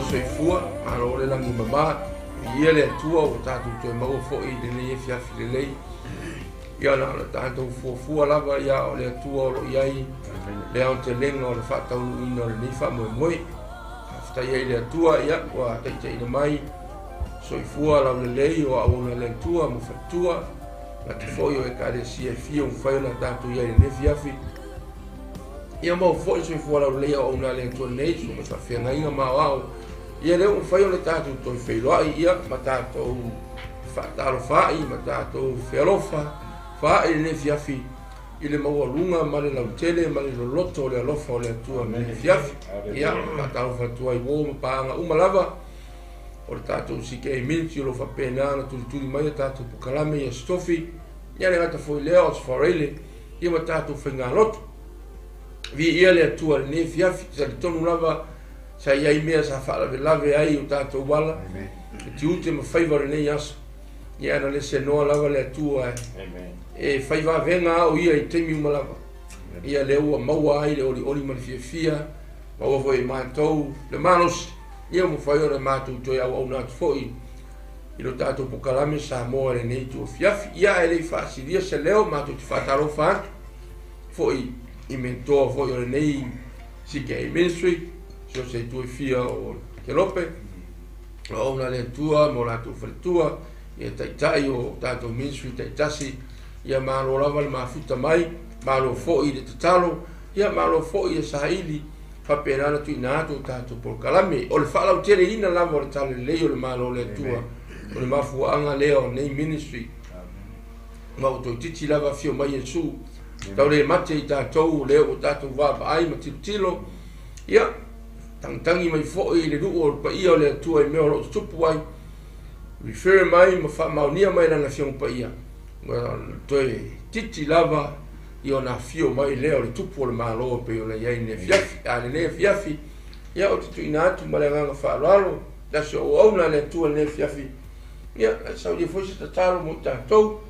soifua, malo le lagi mama. Viia le Atua ua tatou toe maua foi i lenei afiafi lelei. Ia na o le tatou fuafua lava ia o le Atua o lo o i ai le aotelega o le faataunuuina o lenei faamoemoe. Faafetai ai i le Atua ia ua taitaiina mai soifua laulelei o auauna a le Atua ma faletua gata foi o Ekalesia e fia ua mafai ona tatou i ai i lenei afiafi. Ia maua foi soifua laulelei o auauna a le Atua nei, susuga i faafeagaiga ma aoao. Ia lea ua mafai ona tatou toe feiloai ia ma tatou faatalofaai ma tatou fealofa faai lenei afiafi i le maualuga ma le lautele ma le loloto o le alofa o le Atua i lenei afiafi. Ia, faatalofa atu ai uo ma paaga uma lava o le tatou CKA Ministry o lo o faapena ona tulituli mai a tatou polokalame i Aso Tofi. Ia le gata foi lea o Aso Faraile ia ma tatou faigalotu. Viia le Atua i lenei afiafi, talitonu lava sa i ai mea sa faalavelave ai o tatou ala, e tiute ma faiva o lenei aso. Ia ana le senoa lava le Atua e fai vavega au ia i taimi uma lava. Ia lea ua maua ai le olioli ma le fiafia, maua foi e matou le malosi, ia ua mafai ona matou toe auauna atu foi i lo tatou polokalame Samoa i lenei itu afiafi. Ia ae le i faasilia se leo, matou te faatalofa atu foi i mentoa foi o lenei CKA Ministry, so o se itu e fia o Kelope, o auauna a le Atua ma o latou faletua, ia taitai o tatou ministry taitasi, ia malo lava le mafuta mai, malo foi i le tatalo, ia malo foi i le saili, faapena ona tuuina atu o tatou polokalame. O le faalauteleina lava o le talalelei o le Malo o le Atua, o le mafuaaga lea o nei ministry. Ma ua toeitiiti lava afio mai Iesu, tau le mate i tatou, o lea ua tatou vaavaai ma tilotilo, ia, tagitagi mai foi i le nuu o le paia o le Atua i mea o lo o tutupu ai, refer mai ma faamaonia mai Lana Afioga Paia, ua toe titi lava i ona afio mai lea o le Tupu o le Malo e pei ona i ai lenei afiafi. A lenei afiafi, ia ou te tuuina atu ma le agaga faaaloalo, tasi o auauna a le Atua i lenei afiafi, ia, e saunia foi se tatalo mo i tatou.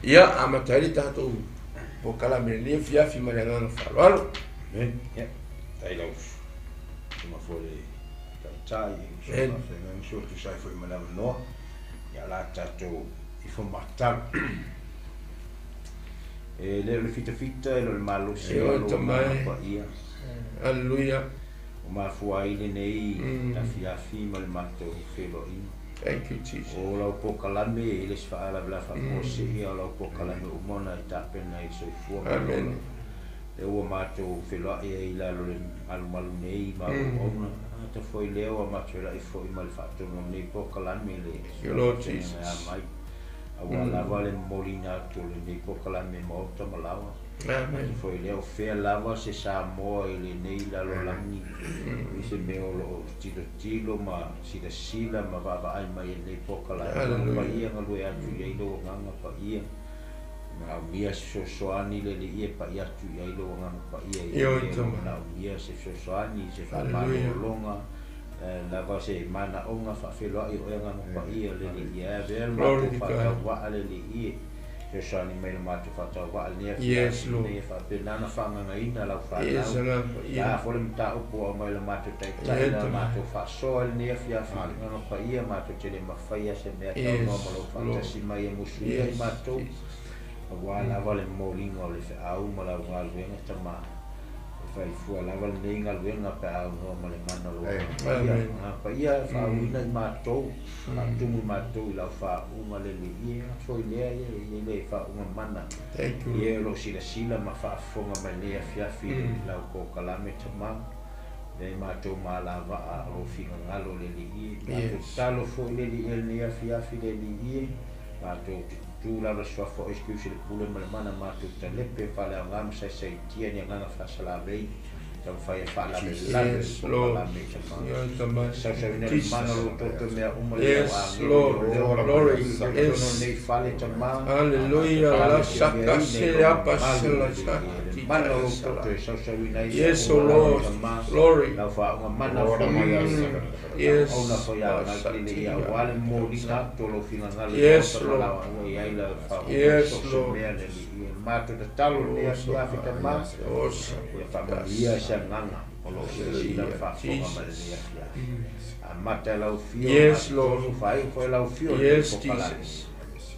Ia, amata ai le tatou polokalame i lenei afiafi ma le agaga faaaloalo. Amen. Ia, faafetai lau Susuga foi le Taitai, lau Susuga Faafeagaiga, so tusa ai foi ma le avanoa, ia o le a tatou ifo matatalo. E le o le fitafita, e le o le malosi, E a o oe lou tama agaga e. paia. Aleluia. Ua mafua ai lenei afiafi ma le matou feiloaiga. Thank you, Jesus. O lau polokalame, e le se faalavelave faafuasei, a o lau polokalame uma ona e tapena i le soifua ma le ola. Lea ua matou feiloai ai i lalo o le malumalu nei ma auauauna. Ata foi lea ua matou feiloai foi ma le faatonu o lenei polokalame i le You, Lord Susuga Jesus. Mai. Aua lava le momoliina atu o lenei polokalame i maota ma laoa. Amen. Ata foi lea o fea lava se Samoa i lenei lalolagi i se mea o lo o tilotilo ma silasila ma vaavaai mai i lenei polokalame. Hallelujah. Paia galue atu i ai lou agaga paia. Manaomia se fesoasoani le Alii e pai atu i ai lou agaga paia i Ioe mea o lo o tama. manaomia se fesoasoani, se Hallelujah. faamalologa, lava se manaoga faafeiloai o oe agaga paia le Alii e avea le Glory matou to God. faatauvaa le Alii e fesoasoani mai le matou faatauvaa lenei Yes, afiafi Lord. ina ia faapena ona faagagaina lau Yes, fanau. agaga Le a paia. foi le mataupu ua aumai le matou taitai Ie la tama. matou faasoa i lenei afiafi agaga paia matou te le mafaia se mea taunoa ma Yes, lou Lord. faatasi mai e musuia i Yes, matou Jesus. aua lava le momoliga o le feau ma lau galuega tama e faifua lava lenei galuega pe a aunoa ma le mana o lou agaga paia. Amen. Agaga paia e faauuina i matou, faatumu i matou i lau faauuga le Alii e foi lea ia e i ai le faauuga mana Thank you, ia Lord. o lo o silasila ma faafofoga mai lenei afiafi i lau polokalame tama lea matou malavaa o lou finagalo le Alii. Matou tatalo foi le Alii i lenei afiafi le Alii, matou te tutu lalo i le suafa o Iesu Keriso i le pule ma le mana, matou talepe faaleaoga ma saisaitia ni agaga faasalavei taumafai e faalavelave le Yes, Lord. polokalame tama. Ioe tama. Sausauina le mana o Jesus. lou toto mea uma le Yes, lau Lord. agelu leoleo Glory. totonu Yes. lenei fale tama. Hallelujah. Fale La fiafia saka ai se nei apa lou se mamalu la le sa. Alii e le mana o lou toto e sausauina ai Yes, O Lord. Glory. Lau faaoga mana foi Yes. Auna foi agai le ia aua le momoliga atu o lou finagalo i Yes, le Lord. Maota ma ua i ai lau faaoga Yes, so se Lord. mea le alii e matou tatalo lenei afiafi tamā Oh, ia faamanuia se agaga o loo silasila ma faafofoga mai lenei afiafi amata e lau fio Yes, Lord. tonu faaiu foi lau fio lenei Yes, kokalani Jesus.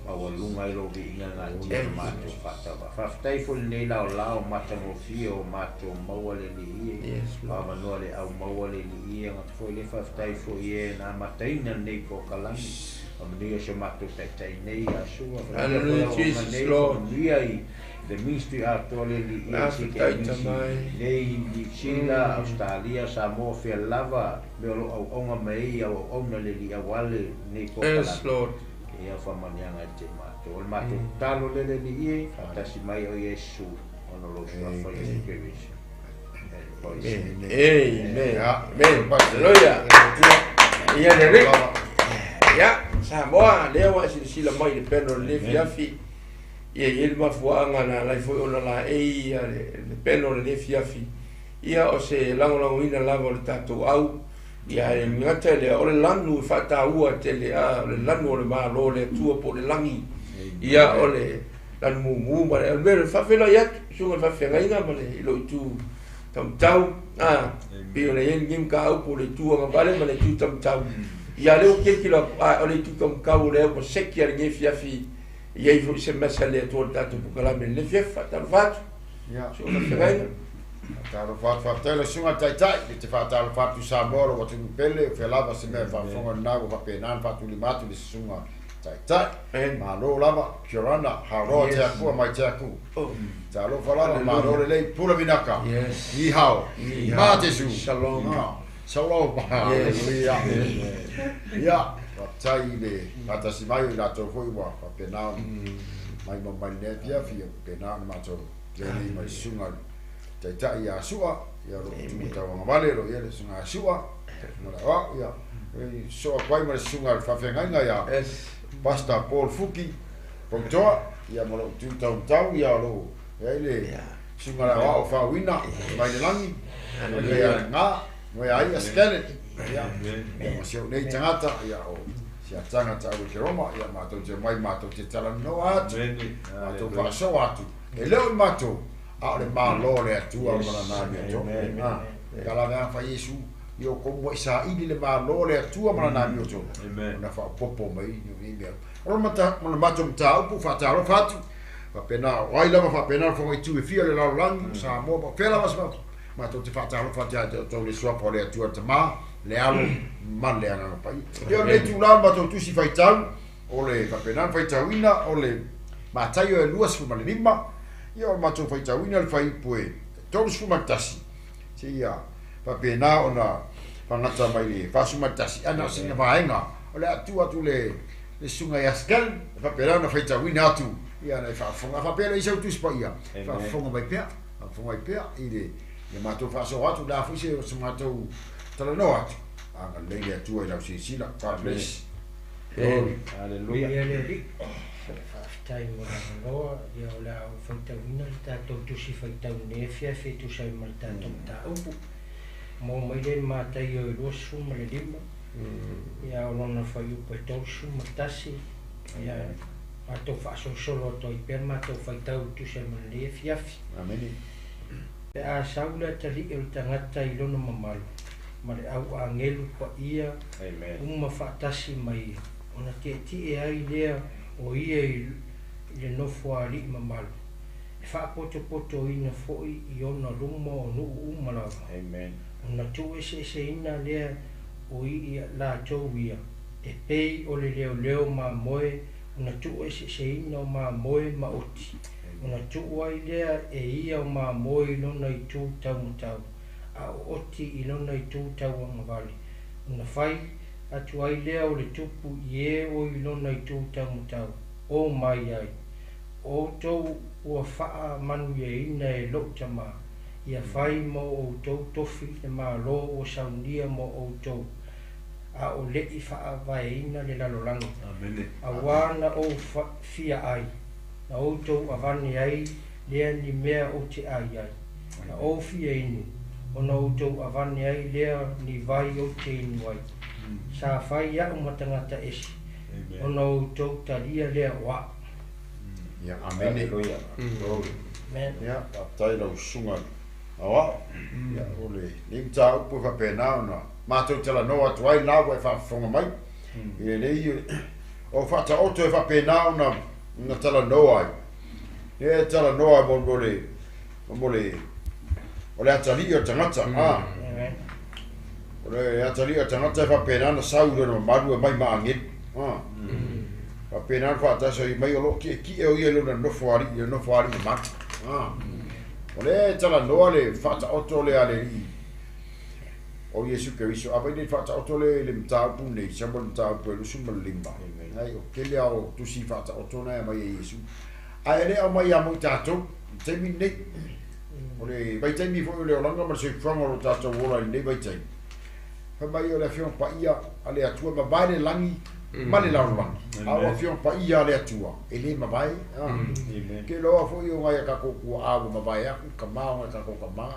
maualuga ai lou viiga gatia na matou faatauva faafetai foi lenei laolao matagofie o matou maua le alii e Yes, Lord. avanoa le au maua le alii e gata foi le faafetai foi e na amataina lenei kokalani faamanuia so matou taitai nei asoa Hallelujah, Jesus, Lord. faamanuia i le ministry atoa le alii e Faafetai CKMC tamai. nei New Zealand, Australia, Samoa, fea lava mea o loo auaunga mai ai auauauna le alii auā lenei Yes, kokalani Lord. ia faamanuiaga e te matou o le matou tatalo lele alii e faatasi mai o Iesu ona lou suafa Iesu Keriso. Amen. Amen. Amen. Hallelujah. Ia le alii. Ia, Samoa, lea ua e silasila mai i le peno o lenei fiafi. Ia i ai le mafuaaga na alai foi ona laei ia le peno o lenei fiafi. Ia o se lagolagoina lava o le tatou au. Ia e gata i lea, o le lanu e faataua tele a, o le lanu o le Malo o le Atua po o le lagi. Ia o le lanu mumu ma le mea le faafeiloai atu, susuga i le faafeagaiga ma le i lou itu taumatau. A, pei ona i ai lenei mataupu o le itu agavale ma le itu taumatau. Ia lea ua tilotilo atu, a o le itu taumatau o lea ua seki a lenei fiafi i ai foi se masa le Atua o le tatou pokalame lenei fiafi. Faatalofa atu, Ia. susuga i le faafeagaiga. Faatalofa atu, faafetai lau susuga i le Taitai, e te faatalofa atu i Samoa o lou atunuu pele, o fea lava se mea e faafofoga lena ua faapena ona faatulima atu i le susuga Taitai. Amen. Malo lava, Kia ora, haroa te Yes. akua mai te aku. Oh. Talofa lava, Hallelujah. malo lelei, pula vinaka. Yes. Ni hao. Ni hao. Ma te su. Shalom. Ah, Shalom. Yes. Hallelujah. Ia, faafetai i le faatasi mai o i latou foi ua faapena ona mai ma mai lenei afiafi, ia faapena ona matou lenei mai susuga i le Taitai ia Sua, ia lou tupu tauagavale, lo ia le susuga ia Sua, ma le au, ia, e soa atu ai ma le susuga i le faafeagaiga ia Yes. Pastor Paul Fuki, Poutoa, ia ma lou tu taumatau, ia o lou, ia i le susuga le aoao faauina, mai le lagi, mai ia ngā, mai ai a skelet, ia, ia ma si au nei tagata, ia o si a tagata au e te Roma, ia matou te mai matou te talanoa atu, matou faasoa atu, e le o i matou, a o le Malo o le Atua ma lana amiotonu. Ah, Tala fa Iesu, i o komu ai saili le Malo o le Atua ma lana amiotonu. Ona faaopoopo mai ni mea. O le mata o le matou mataupu faatalofa atu. Faapena o ai lava faapena le fofoga itu e fia le lalolagi, Samoa ma fea lava se matou te faatalofa atu ia te outou le suafa o le Atua Tamā, le Alo ma le Agaga Paia. Ia o lenei tulaga o le matou tusi faitau, o le faapena le faitauina o le Mataio e 25, ia o le matou faitauina le fuaiupu e 31, seia faapena ona fagata mai le 41, ana o sina vaega o le atu atu le susuga ia Scan, faapena ona faitauina atu, ia na e faafofoga faapea le isa tusi paia, faafofoga mai pea, faafofoga mai pea i le le matou faasoa atu, le a foi se matou talanoa atu. Agalelei le Atua i lau silasila. God bless. Amen. Hallelujah. Ia le alii, faafetai mo le avanoa, ia o le a ou faitauina le tatou tusi faitau nei afiafi e tusa ai ma le tatou mataupu. Mo mai le Mataio e 25, ia o lona fuaiupu e 31, ia matou faasolosolo atu ai pea le matou faitau e tusa ai ma lenei afiafi. Amene. Pe a sau le atalii o le tagata i lona mamalu, ma le au agelu paia Amen. uma faatasi mai ia, ona tietie ai lea o ia i le nofo a alii mamalu, e faapotopotoina foi i ona luma o nuu uma lava. Amen. Ona tuueseeseina lea o i latou ia, e pei o le leoleo mamoe, ona tuueseeseina o mamoe ma oti. Ona tuu ai lea e ia o mamoe i lona itu taumatau, a o oti i lona itu tauagavale. Ona fai atu ai lea o le tupu i e o i lona itu taumatau, o mai ai. O outou ua faamanuiaina e lou tamā, ia fai mo outou tofi le Malo ua saunia mo outou, a o le'i faavaeina le lalolagi. Amen. Auā na ou fia ai, na outou avane ai lea ni mea ou te ai ai. A ou fia inu, ona outou avane ai lea ni vai ou te inu ai. Sa fai a'u ma tagata ese, ona outou talia lea o a'u. Ia, amene. Hallelujah. Glory. Amen. Ia, faafetai lau susuga aoao. Ia, o lenei mataupu e faapena ona matou talanoa atu ai lena ua e faafofoga mai. I lenei o faataoto e faapena ona na talanoa ai. Lea e talanoa mo le o le atalii o le tagata. Amen. O le atalii o le tagata e faapena ona sau i lona mamalu e mai ma agelu. Faapena ona faatasi ai mai o loo tietie o ia i lona nofo alii, le nofo alii mamalu. O lea e talanoa le faataoto lea a le Alii o Iesu Keriso. A vai le faataoto le le mataupu nei, Samuel mataupu e 25. Ai o kele ao tusi faataoto na e mai e Iesu. Ae le aumai ia mo i tatou, i taimi lenei. O le vaitaimi foi o le olaga ma le soifuaga o lo tatou ola i lenei vaitaimi. Fai mai o le Afioga Paia a le Atua, mavae le lagi ma le lalolagi. A o Afioga Paia a le Atua, e le mavae. Ke loa foi o ngai a kākou kua'a ua mavae aku, kamā o ngai a kākou kamā,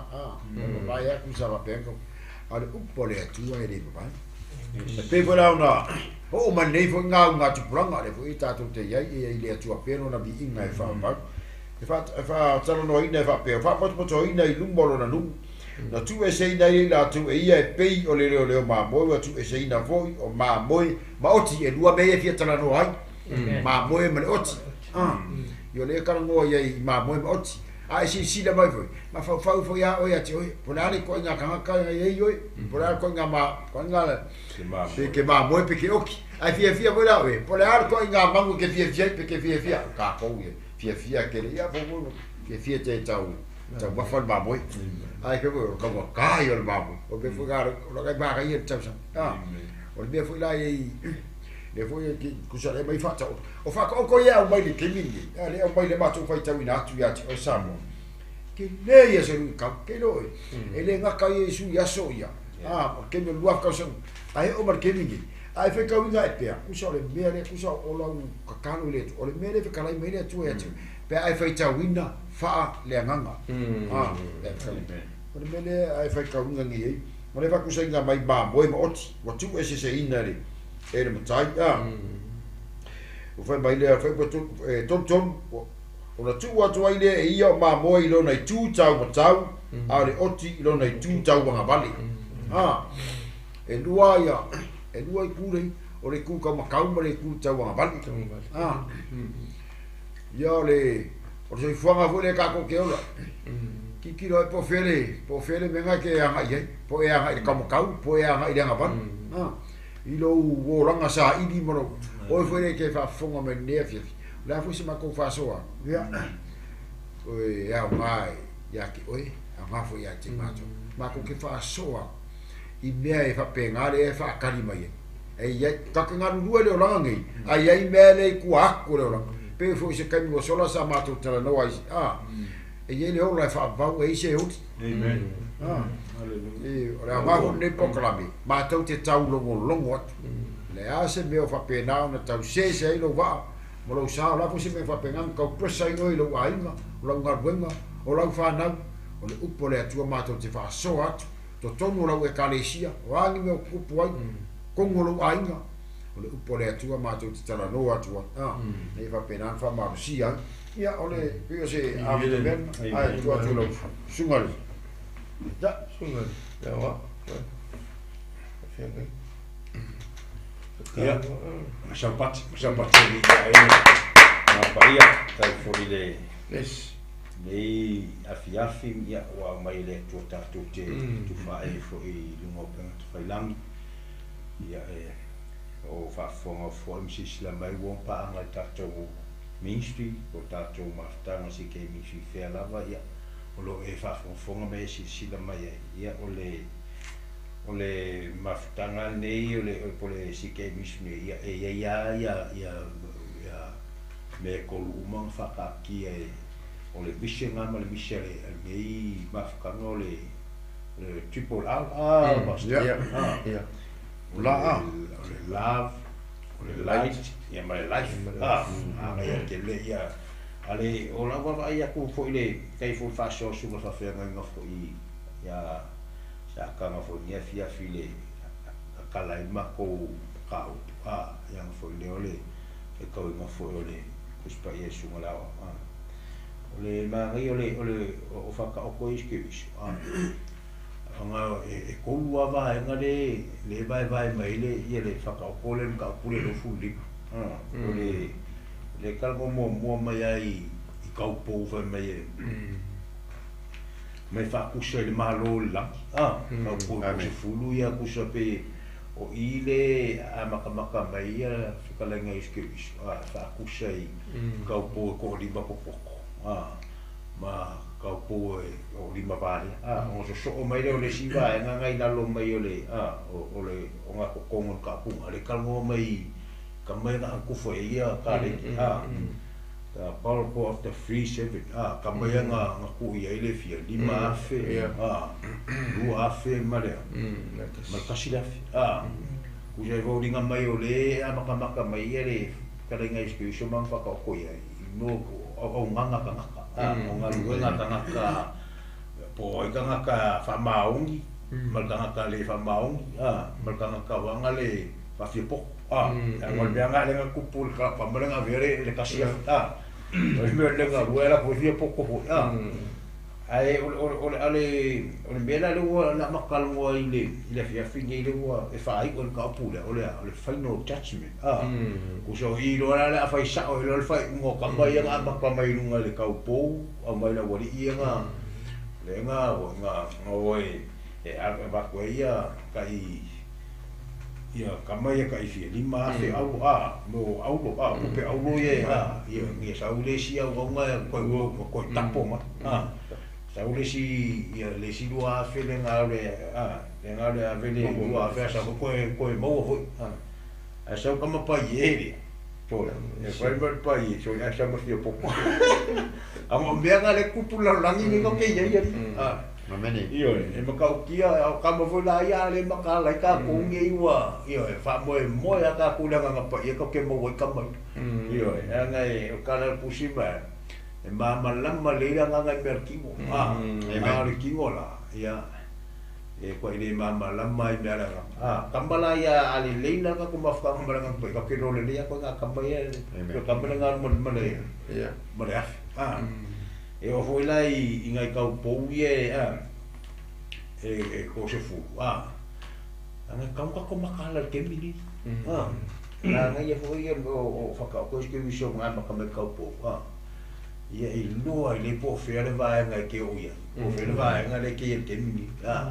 ua mavae aku sa faapea a le upu a le Atua e le mavae. E pei foi la ona oo mai nei foi ngā unga tupulaga, le foi tatou te iai e i le Atua pea lona viiga e whaavau. E whaatalanoaina e whaapea, whaapatopato i luma o lona nuu. Na tuueseina ai latou e ia e pei o le leoleo mamoe, ua tuueseina foi o mamoe ma oti e lua mea ia e fia talanoa ai. Mamoe ma le oti. Ia o lea talanoa ia i mamoe ma oti. A e silasila mai foi, mafaufau foi a oe ia te oe, po o le a le ituaiga tagata e i ai oe, po o le a le ituaiga ma ituaiga pe ke mamoe pe ke oki. Ae fiafia foi la oe, po o le a le ituaiga magu e ke fiafia ai pe ke fiafia. O tatou ia, fiafia tele ia foi fiafia te tau taumafa le mamoe. Ae ke foi o le taugata ia o le mamoe. O le mea foi la o le manaia i le tausaga. O le mea foi la i lea foi tusa lea mai faataoto. O faataoto ia e aumai i le taimi lenei, a lea e aumai le matou faitauina atu ia te oe Samoa. Tele ia se luitau, ke iloa oe. E le gata ia Iesu i aso ia, o le taimi o le 2000 tausaga, ae oo ma le taimi lenei. A e faitauina e pea, tusa o le mea lea, tusa o lau tatalo i le Atua, o le mea lea e fetalai mai le Atua ia te oe, pe a e faitauina faa le agaga. O le mea lea a e faitauina nei ai, o lea e faatusaina mai mamoe ma oti, ua tuueseseina e le matai. Ua fai mai lea, fai e tolu, ona tuu atu ai lea e ia o mamoe i lona itu taumatau, a o le oti i lona itu tauagavale. E lua ia, e lua itu nei, o le itu taumatau ma le itu tauagavale. Ia o le soifuaga foi lea tatou te ola. Tilotilo ai po o fea le mea e te agai ai, po e agai i le taumatau, po e agai i le agavale. I lou olaga saili ma lou, oe foi lea e te faafofoga mai lenei afiafi. O le a foi se matou faasoa, ia, oe e aoga ia te oe, aoga foi ia te matou. Matou te faasoa i mea e faapena lea e faatali mai ai. E iai, tatou te galulue i le olaga nei, a iai mea le i tua atu o le olaga. Pei foi se taimi ua sola sa matou talanoa ai, e iai le ola e faavavau e ai se oli. O le aoga foi lenei polokalame, matou te taulogologo atu. Le a se mea o faapena ona tausese ai lou vaa ma lou sa, o le a foi se mea faapena ona tau pressure ai oe i lou aiga, o lau galuega, o lau fanau, o le upu a le Atua matou te faasoa atu, totonu o lau ekalesia, o a ni mea o tutupu ai, totonu o lou aiga, o le upu a le Atua matou te talanoa atu ai. Nei faapena ona faamalosia ai. Ia, o le pei o se amatameana, ae tuu atu i lau susuga le Ja, susuga le aoao. Ia, masaupati, masaupati ali ia e ngā paia, tai foi le Yes. nei afiafi, ia ua aumai le Atua tatou te tufa e foi i luga o upega tafailangi. Ia e o faafofoga foi ma silasila mai ua paaga i tatou ministry, o tatou mafutaga CK Ministry fea lava, ia o lo e faafogafoga ma e silasila mai ai. Ia o le mafutaga lenei o le po le CK Ministry nei, ia e iai lava ia ia ia mea e tolu uma ona faataatia e o le vision lava ma le mission a lenei mafutaga o le triple R, pastor. O la a. O le love, o le light, ia ma le life. Aga ia tele ia Ale o lau vaavaai atu fo'i le tai fo'i faasoa suga faafeagaiga fo'i ia sakaga fo'i lenei afiafi le tatala ai le matou mataupu a ia aga foi lea o le faitauina foi o le Tusi Paia i susuga i le Aoao a. O le manaia o le o le o faataoto ai Iesu Keriso a aga e tolu lava vaega le le vaevae mai ai le ia le faataoto lea i le mataupu lea 25 a. O le le talanoa muamua mai lava i taupou fai mai e mai faatusa i le Malo o le lagi a, taupou i sefulu ia tusa pe o i le amatamata mai ia fetalaiga Iesu Keriso a, faatusa i taupou e toalima popoto a, ma taupou e toalima valea a, ona sosoo mai lea o le isi vaega na i lalo mai o le a, o le ogatotonu o le taupuga le talanoa mai ka mai na tufa i ia kaleki a, the parable of the three seven a, ka mai na tuu i ai le fia 5,000 a, 2,000 ma le ma le 1,000 a. Kusa e foliga mai o le amatamata mai ia le fetalaiga Iesu Keriso ma whakaoko ia i no auaunaga tagata a, o galuega tagata po o ai tagata faamaoni ma le tagata le faamaoni a, ma le tagata waga le faafiapoto a. Aga o le mea lena lea na tupu i le kama lea na avea le 1,000 a, o le mea lea na lua latou fiapoto foi a. Ae o le mea la lea ua na matalanoa i le afiafi nei lea ua e faaiu ai le mataupu lea, o le a, o le final judgment a. Kusa o i loa la le a fai sao ai loa le faaiuga o kama ia na amata mai i luga i le taupou aumai le aualii ia na lea na na o e avatu ai ia tai ia kama ia tai fia 5,000 auro a, no auro a, tupe auro ia a, ia ia sau le isi auauna koe koe tapo mai a. Sau le isi ia le isi 2,000 le na le a, le na le ave le 2,000 sa koe koe maua foi a. Ae sau kama pai e le so e fai mai pai so e sa ma fia popo. Anga o mea nga le kupu lalolagi nei ka ke ia ia a. Amene. Ioe, e makautia o kama foi la ia le makala i ka ko ngi ua ioe fa moe moe a ka ku le nga pa ia ka ke mo wai kama. Ioe, anga e o kala pusi ma e mama lama le ila nga nga mer kingo. A, a le kingo la ia e ko ile mama lama i mea la a kama la ia ale leila ka ko mafka nga nga ko ka ke lo le ia ko nga kama ia ko kama nga mo mo le Ia. mo le afi a. E o foi la i ngai kau pou ia a e ko se fu a. Anga kau ka ko makala le kemili a. La ngai ia foi ia o whaka o ko se wiso nga maka me kau pou a. Ia i loa i le po whea le vaenga i ke o ia. Po whea le vaenga le ke ia kemili a.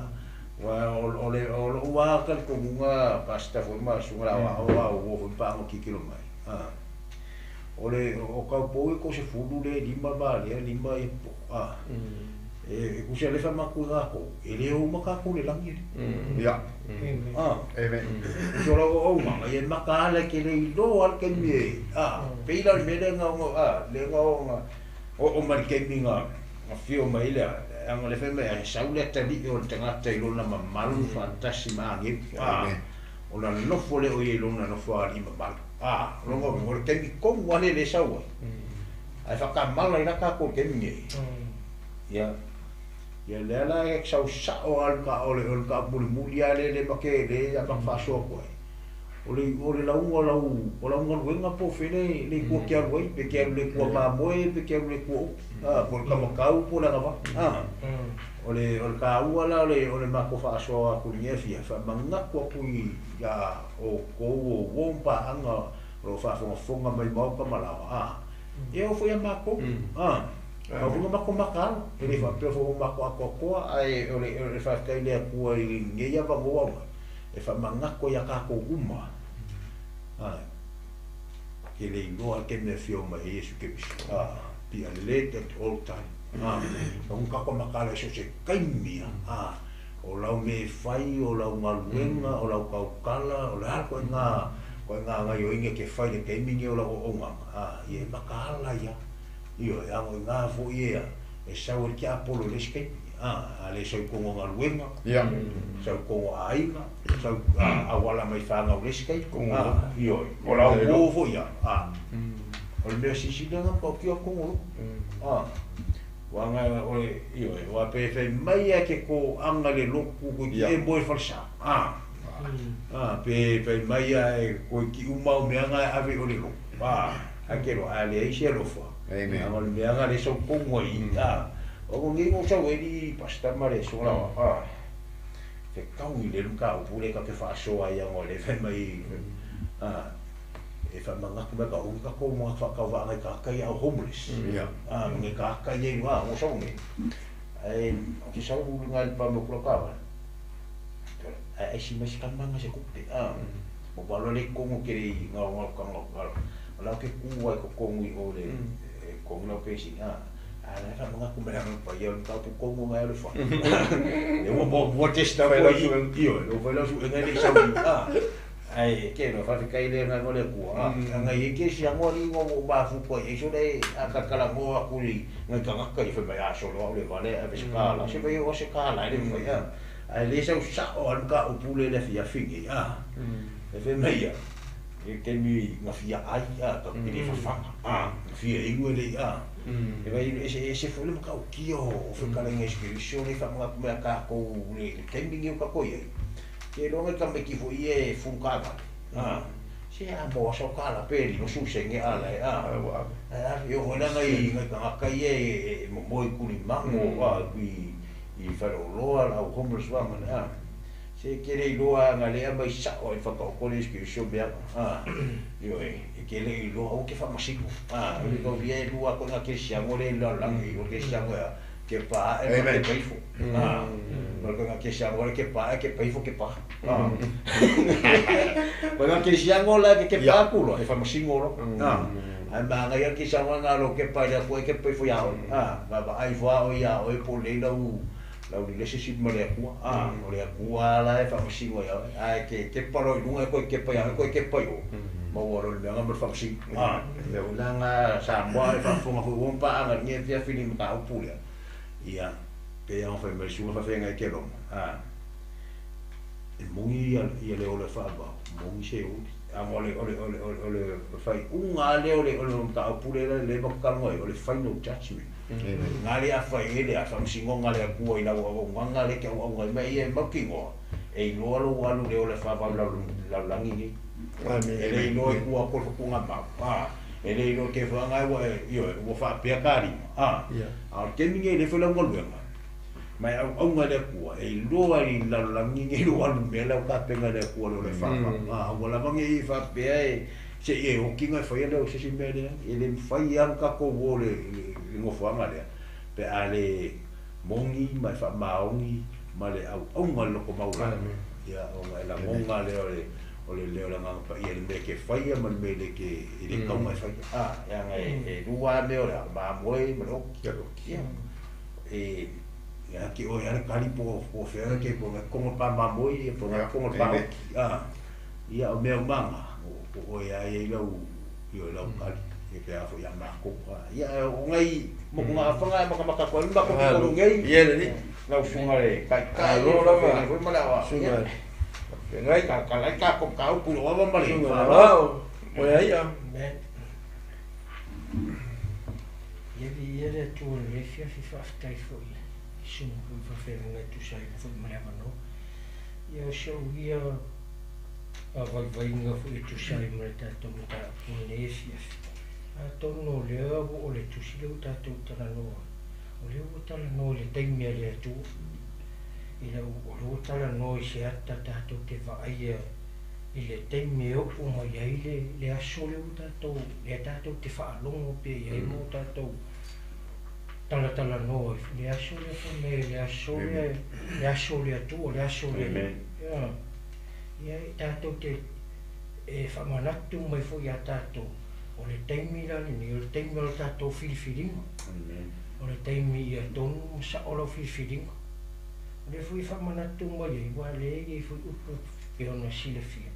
Wa o le o lo ua ka le komunga pasta foi ma sunga la wa o wa o foi pa ngo kikilo mai a. O le o kau pou i ko se fulu le lima ba le lima e po a. E kusa le fa maku nga ko e le o maka ko le langi Ia. a. Amen. Kusa la o ma e maka ala ke le ilo al ke mi a. Pe ila le mele nga o a le nga o nga o o ma ke mi nga nga fio mai le anga le fe me sau le tali o le tangata i lona mamalu fantasi ma angi a. O la nofo le o i lona nofo a lima malu a. Longo o le kemi kongu ale le sau ai. Ai whakamala i raka ko kemi nge. Ia ia le ala e sau sao al ka o le o le ka muli muli ale le make le a mak whasoa koe. O le launga o lau o launga luenga po whele le kua kia alu ai, pe kia alu le kua māmoe, pe kia alu le kua upu. A, po le kamakau, po le agawa. A, o le ka ua la, o le mako whaasoa aku ni e fia, wha mangaku aku i ia o kou o wompa anga o whaafongafonga mai mauka malawa. A, e o foi a mako. A, o funga mako makalo. E le whapea fo mako akoakoa, ai o le whaftai le akua i ngeia vangoa mai. E wha mangako ia kako uma. A, ke le iloa ke mea fio mai Iesu Keriso. A, be alert at all time. A, ka unga kako makala so se kaimia. A, o lau me whai, o lau ngaluenga, o lau kaukala, o le ala koe ngā, koe ngā ngai o inge ke whai le kaimingi o lau o nganga. A, ia e makaala ia. Io, e ango i ngā fo ia, e sau e kia apolo le skeimi. A, a le sau kongo ngaluenga, Ia. sau kongo ainga, sau a wala mai whāngau le skeimi. Kongo. A, io, o lau mō fo ia. A, O le mea sisili nga pa ki o kongo. Ah. Wa nga o le io e wa pe fe mai e ke ko anga le loku ko ki e moe falsa. Ah. Ah, pe fe mai e ko ki uma o mea nga ave o le loku. Ah, a ke ro a le isi e lofa. Amen. A le mea nga le so kongo i. Ah. O ko ngi ngo sa we ni pasta mare so la. Ah. Fe kau i le luka o pule ka ke fa so ai ngo le fe mai. Ah. E fa manga ku ka o ka ko mo fa ka wa ngai ka kai au homeless. Ia. Ah, ngai ka kai ei wa o so ngai. Ai o ke sa u ngai pa mo kula ka wa. Ai si mas ka manga se kupe. Ah. O ba lo le kongo ke le nga nga ka nga ka. La ke ku wa ko kongo i o le kongo la pe si. Ah. Ah, la fa manga ku mera pa ia ka pu kongo ngai le fa. Le mo mo mo testa ko i. Io, lo fa la su ngai le sa. Ah. Ai ke no fa kai le nga ngole ku a nga ye ke si ngo ri ngo ba fu ko e so le a ka kala ngo a ku ri nga ka nga ka i fa ya so lo le vale a ve skala se ve o se kala le fa ya ai le sa sa o al ka o pule le fia fingi a e fe me ya e ke mi nga fia ai a ka ki le fa fa a fia ingo le a e vai e se fu le ka o ki o fe kala ngai se so le fa nga ku me ka ko le ke mi ngi ka ko ye ke longa ka me ki fo ie fu ka ka ah se a mo so ka la peli no su se nge ala a a yo ho la ngai ngai ka ka ie mo mo ku ni mango a i i fa lo lo ala o homeless wa ma a se ke le lo a nga le a mai sa o fa ka ko le ski so be a yo e ke le lo o ke fa masiku a le ko vie lu a ko nga ke sia mo le la la ngi o ke sia mo ke pa e ke pa ifo ah ma ko ke sia mo ke pa ke pa ifo ke pa ah ma ke sia mo la ke pa kulo e fa masingo lo ah ai ma nga ke sia mo nga lo ke pa ya ko ke pa ifo ya ah va va ai fo o ya o po le la u la u le se si mo le ku ah o le ku ala e fa masingo ya ai ke ke pa lo lunga ko ke pa ya ko ke pa yo ma o lo le nga mo fa masingo ah le ulanga sa mo e fa fo nga fo pa nga nge fia fili ka o pule ia pe ia fa me suga fa fenga ke lo ah e mongi ia le ole fa ba mongi se o a ole ole ole ole fa unga le ole ole ka o pule le ba ka ngoi ole final judgment ngale a fa ele a fa singo ngale a ku ila o nganga le ke o ngai mai e makingo e lo lo alu le ole fa ba la la langi ni Amen. E le lo ku a ko ku nga ba e le lo ke fa ngai wa io o fa pe kari ah a ke mi le fa la ngolwenga mai au nga le ku e lo ai la la ngi ngi lo alu me la ka pe nga le ku lo le fa ah wala mangi fa pe e se e o ki nga fa le o se si me le e le fa ia ka ko wo le ngo fa nga le pe a le mongi mai fa maongi ma le au au nga lo ko maula ia o nga la monga le o le o le leo la nga pa ia le me ke faia ma le me le ke le kau mai faia ah ia nga e rua me o la ma moe ma lo ia e ia ki o ia kali po po fera ke po nga kongo pa ma moe ia po nga kongo pa ah ia o me o manga o o ia ia lau ia lau kali e pe a fo ia ma ko ia o ngai mo nga fanga ma ka ma ka ko ma ko ko ngai ia le lau funga le kai kai lo la ma foi ma la wa sunga ngai ka ka lai ka ko ka u lo wa ma le wow mo ia men ye vi ye le tu le fia fi fa tai fo i sun ku fa fe ngai tu sai fo ma le no ia so ia a vai vai nga fo i tu sai ma le ta to ma ta ku ne fia a to no le o le tu si le ta to ta no o le o ta no le tai me le tu ila o lo tala no i se ata tātou te vaaia i le taimi e oo mai ai le aso le o tātou le tātou te whaalongo pe i ai mō tātou talatala noa le aso le whame le aso le le aso le atua le aso le ia ia i tātou te e whamanatu mai fo ia tātou o le taimi la ni o le taimi o le tātou whiriwhiringa o le taimi ia tonu sa o lau whiriwhiringa o le fui whamanatu mai ai wa le e fui upu pe ona silafia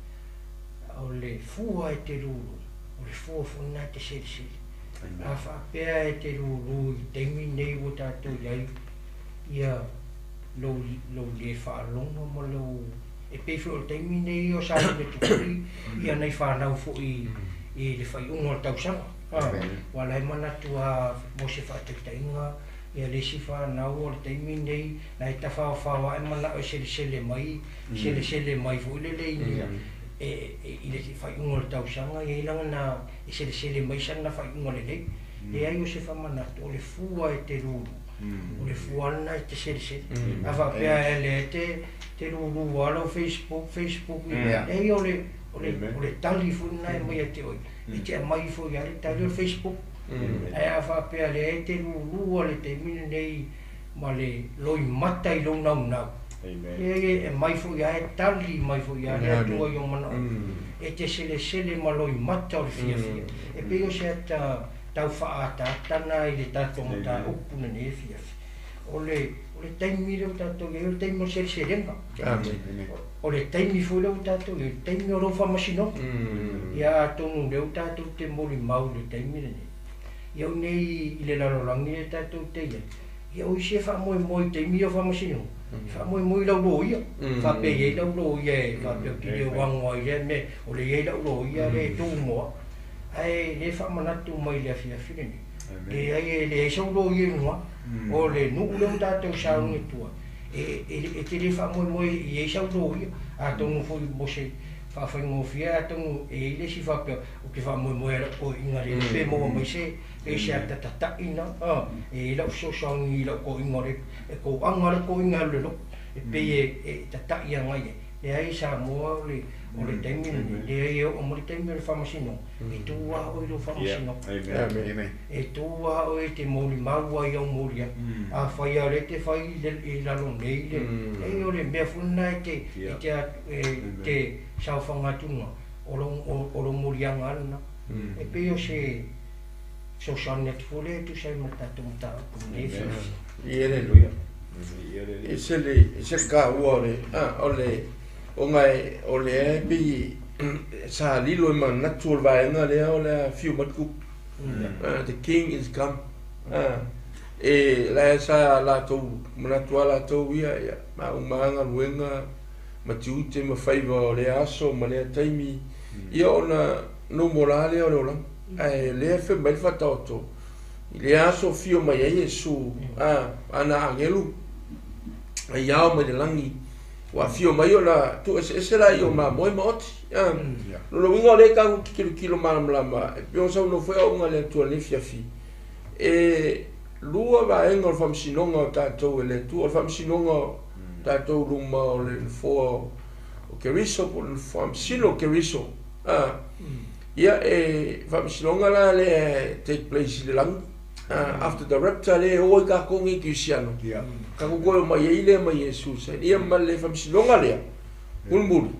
o le fua e te lulu o le fua funa te seliseli a whaapea e te lulu i taimi nei o tātou iai ia lou le whaalongo ma lou e pei o le taimi nei o sa le tukuri ia nei whanau fo i le whai unga o le tausanga. Ua la e manatu lava mo se faataitaiga ia le isi fanau o le taimi lenei na e tafaofao ae manao e selesele mai, selesele mai foi lele i i le faaiuga o le tausaga, e i ai lana e selesele mai sana faaiuga lelei. Leai o se faamanatu, o le fua e te lulu, o le fua lena e te selesele. A faapea e lea e te te lulu lava lau Facebook, Facebook, leai o le o le o le tali foi lena e aumai ia te oe, e te aumai foi lava le tali o le Facebook. Ae a faapea lea e te lulu lava i le taimi lenei ma le loimata i lou naunau, leai e aumai foi lava, e tali mai foi lava le Atua i ou manaoga. E te selesele ma loimata o le fiafia. E pei o se ata tau faaataata na i le tatou mataupu lenei afiafi. O le, o le taimi lea ua tatou i ai, o le taimi o le seleselega. O le taimi foi lea ua tatou i ai, o le taimi o lou faamasinoga. Ia atonu o lea ua tatou te molimau i le taimi lenei. Ia o nei i le lalolagi lea tatou te i ai, ia o isi e faamoemoe i taimi ia o faamasinoga, e faamoemoe i lau loia, faapea e i ai lau loia e faapea ou te le o ago ai i lea mea, o lea e i ai lau loia lea e tu mo au. Ae le faamanatu mai i le afiafi lenei, leai e leai sau loia i luga, o le nuu lea ua tatou sauni atu ai, e te le faamoemoe i ai sau loia, atonu foi mo se faafaigofie atonu e i ai le isi faapea, Ou te faamoemoe i lau toeaina lea pe maua mai se pe se ata tataʻi na e i ai lau fesoasoani i lau toeaina o le e toaga lau toeaina e alu i le lotu e pei e e tataʻi agai ai. Leai Samoa o le o le taimi lenei leai e oo mai le taimi o le faamasinoga e tu lava oe i lou faamasinoga. E tu lava oe e te molimau ai i au moliaga. Afai lava o lea e te fai i lalo nei le leai o le mea foi lena e te e te e te saofaga atu luga o lou moliaga lava lena. E pei o se fesoasoani atu foi lea e tusa ai ma le tatou mataupu i lenei afiafi. Aleluia. E ese le, ese le taua o le, o le, ona o lea e pei sa lilo i manatu o le vaega lea o le a fiu mai le tupu. The king is come. E la e sa latou manatu lava latou ia, ia, ma uma lava galuega ma tiute ma faiva o lea aso ma lea taimi, ia ona nomo la lea o le olaga. Ae lea e fai mai le faataoto, i lea aso afio mai ai Iesu, a, ana agelu, ai ao mai le lagi, ua afio mai ona tuueseese laia o mamoe ma oti. A, lona uiga o lea e tatou te tilotilo malamalama, e pei ona saunoa foi auauna a le Atua i lenei afiafi, e lua vaega o le faamasinoga o tatou e le Atua, o le faamasinoga o tatou luma o le nofoa o Keriso po o le faamasino o Keriso. A, ia e faamasinoga la lea e take place i le lagi. After the rapture lea e o ai tatou nei Kerisiano. Tatou toe omai ai lea ma Iesu sa ia ma le faamasinoga lea mulimuli.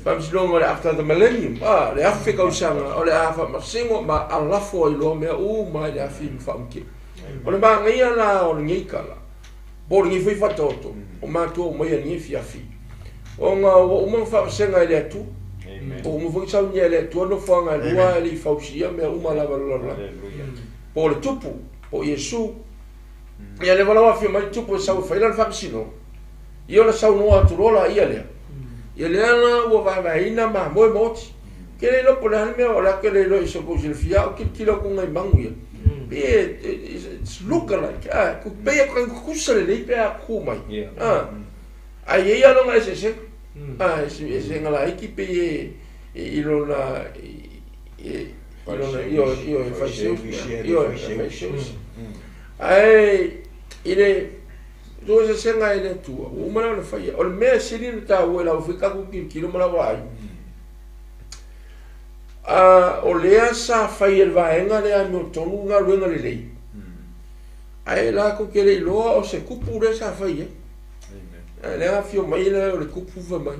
Faamasinoga o le after the millennium, a, le 1000 tausaga o le a faamasino ma alafo ai loa mea uma i le afi ma faamutia. O le manaia la o lenei tala, po o lenei foi faataoto o matou aumaia i lenei afiafi, ona ua uma ona faavasega e le Atua. Ua uma foi ona saunia e le Atua nofoaga e lua e le i fausia mea uma lava o le lalolagi. Po o le Tupu, po o Iesu. Ia lea ua afio mai le Tupu e sau e fai lana faamasinoga, ia ona saunoa atu loa laia lea. Ia lea la ua vaevaeina mamoe ma oti. Ke le iloa po o le a le mea o le a ke le iloa i se kou silafia au tilotilo atu nai magu ia. Pe it's look alike. Ah, ku pei e ka kusa lelei pe a ku mai. Ah. Ai e ia longa eseesega. Ah, eseesega laiti pei e i lona i lona ioe ioe faiseusī ioe faiseusī. Ae i le tuueseesega e le Atua ua uma la ona faia. O le mea e sili ona taua i lau foi tatou tilotilo ma lau vaai, a o lea sa fai e le vaega lea amiotonu galuega lelei, ae latou te le iloa o se kupu lea sa fai ai. Ae lea afio mai lea o le kupu fai mai,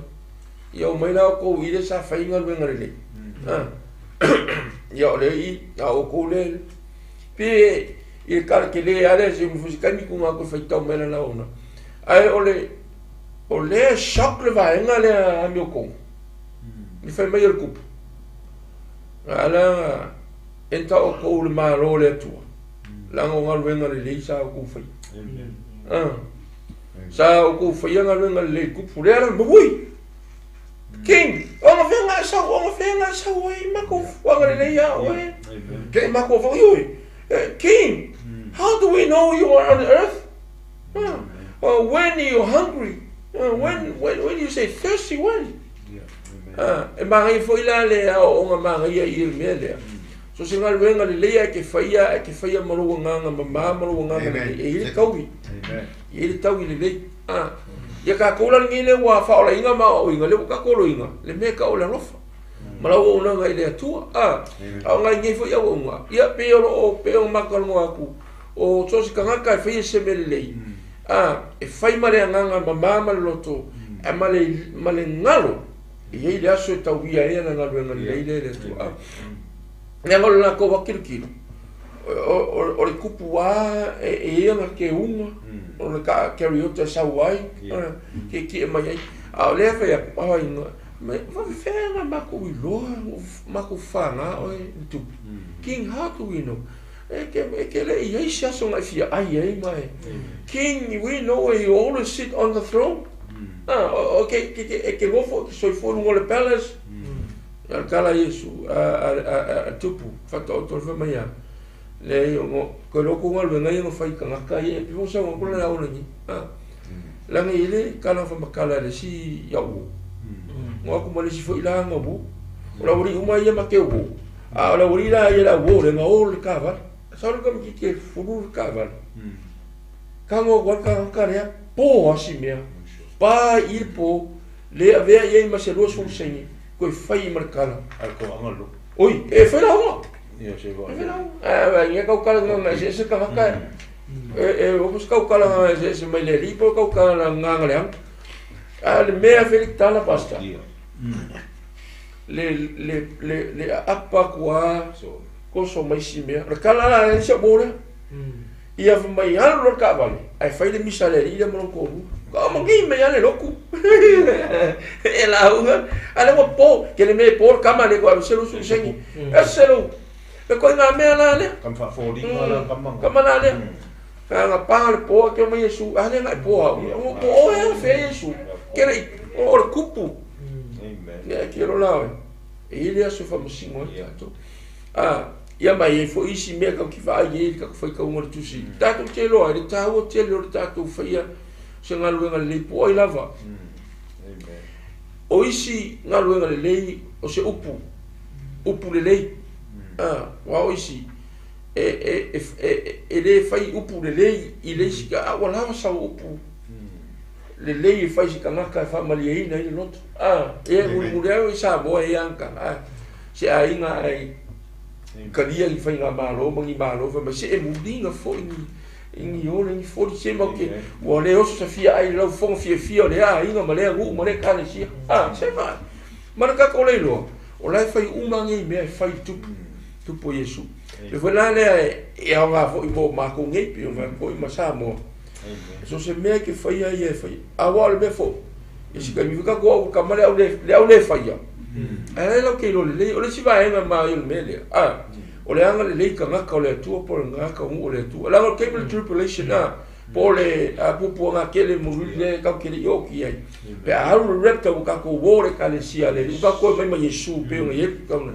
ia omai la outou i lea sa fai galuega lelei. Ia o lea i, a outou lea, pe i le tala tele lava lea se foi se taimi tuuina atu e faitau mai lana ona. Ae o le, o lea e shock le vaega lea amiotonu. I fai mai o le kupu. A la enta outou i le Malo o le Atua, leaga o galuega lelei sa outou faia. Ah. Sa outou faia galuega lelei i kupu lea la, ui! King! O nga fea nga sau o fenga sau ai ma ko wanga le ia oe. Amen. Ke ma ko fo yoi. King, how do we know you are on earth? When you hungry? When you say thirsty, when? Yeah. Amen. E mangai foi la le ao o nga mangai i le mea lea. So se galuega lelei e ke faia ma lou agaga mamā ma lou agaga Amen. lelei e i le taui. Amen. E i le taui lelei. Ia kākou la lenei le ua faaolaiga ma aoaoiga le ua kākou loiga le mea e ka'o le alofa ma lau auaunaga i le Atua. A o nai nei foi auauga ia pei o loo pei o makalanoa atu o so se tagata e faia se mea lelei e fai ma le agaga mamā ma le loto ae ma le galo e iai le aso e tauia ai ana galuega lelei lea i le Atua. Leaga o le latou akilokilo o le kupu a e ia na keuga o le ka kariota e sau ai ke ki e mai ai a o lea fai atu aiga me fafefea makou iloa makou faga oe le tupu. King, how do we know? E ke le i ai se aso na e fia ai ai mai. King, we know you always sit on the throne. O ke ke gofo ke soifua i luga o le palace. Ia le tala Iesu a tupu faataoto le fai mai a le o ko loko galuega ia na fai i tagata ia e pei foi sa aga le ao lagi. Laga i le kala faamakala e le isi ia'u uo. Go aku ma le isi foi laga uo. O le aualii uma ia ma ke uo. A o le aualii la ia le auō le gaō le kavale. Sau le kamakiti e fulu le kavale. Kago aku ai le tagata lea pō asi mea. Pā i le pō le avea i ai ma se 20 sene koe fai ma le kala. Ai ko anga lo. Oi, e fai lauga. Ia se va. E fai lauga. Ia kau kala nganga ese ese tagata e o se kau kala nganga ese ese mai le alii po o kau kala nganga le anga. A le mea fai le tala pasta. Le le le le aapa aku a koso mai si mea. O le kala la e se mo lea. Ia fai mai alu loa le taavale ae fai le misa a le alii lea ma lona toalua. Ka mangi mai a le loku. E lauga. A le ua po, ke le mea e po le kama le ko ave se lusu sengi. E se lu. E koe ngā mea la lea. Kam faafolinga la kama. Kama la lea. Ka nga pā le po ke mai Iesu. A le ngai po au. O po o e fe Iesu. Ke le o le kupu. Amen. Ia ke ro la oe. E i le aso faamasino ai tatou. Ia mai e foi isi mea kau ki vaai ai i le tatou faitauga o le tusi. Tatou te iloa ai le taua tele o le tatou faia se galuega lelei po o ai lava. Amen. O isi galuega lelei o se upu, upu lelei. Ua o isi e lē fai upu lelei i le isi a ua lava sau upu lelei e fai se tagata e faamalieina ai le loto. Ia mulimuli ai o i Samoa e ia aga se aiga ai kalia i faiga malo ma ni malo fai mai se e muliga foi ni ni ole ni foli se mau ke ua le oso safia ai lau foga fiafia o le aiga ma lea nuu ma lea ekalesia. Se ma ma le tatou le iloa o la e fai uma nei mea e fai i tupu tupu o Iesu. Le foi la lea e aoga foi mo makou nei pei ona fai ma Samoa. So se mea ke faia ia e faia. A ua o le mea foi e si kaimi foi tatou au kama le au le le au le faia. Ae la lau ke iloa lelei o le isi vaega ma ia o le mea lea. O le aga lelei tagata o le Atua po o le tagata o nuu o le Atua. Leaga o le taimi o le tribulation po o le puapuaga tele muliuli lea tatou te le i oo ki ai. Pe a alu le rapture ua tatou uō le ekalesia a le Alii, ua tatou toe mai ma Iesu pei ona i ai le tauna.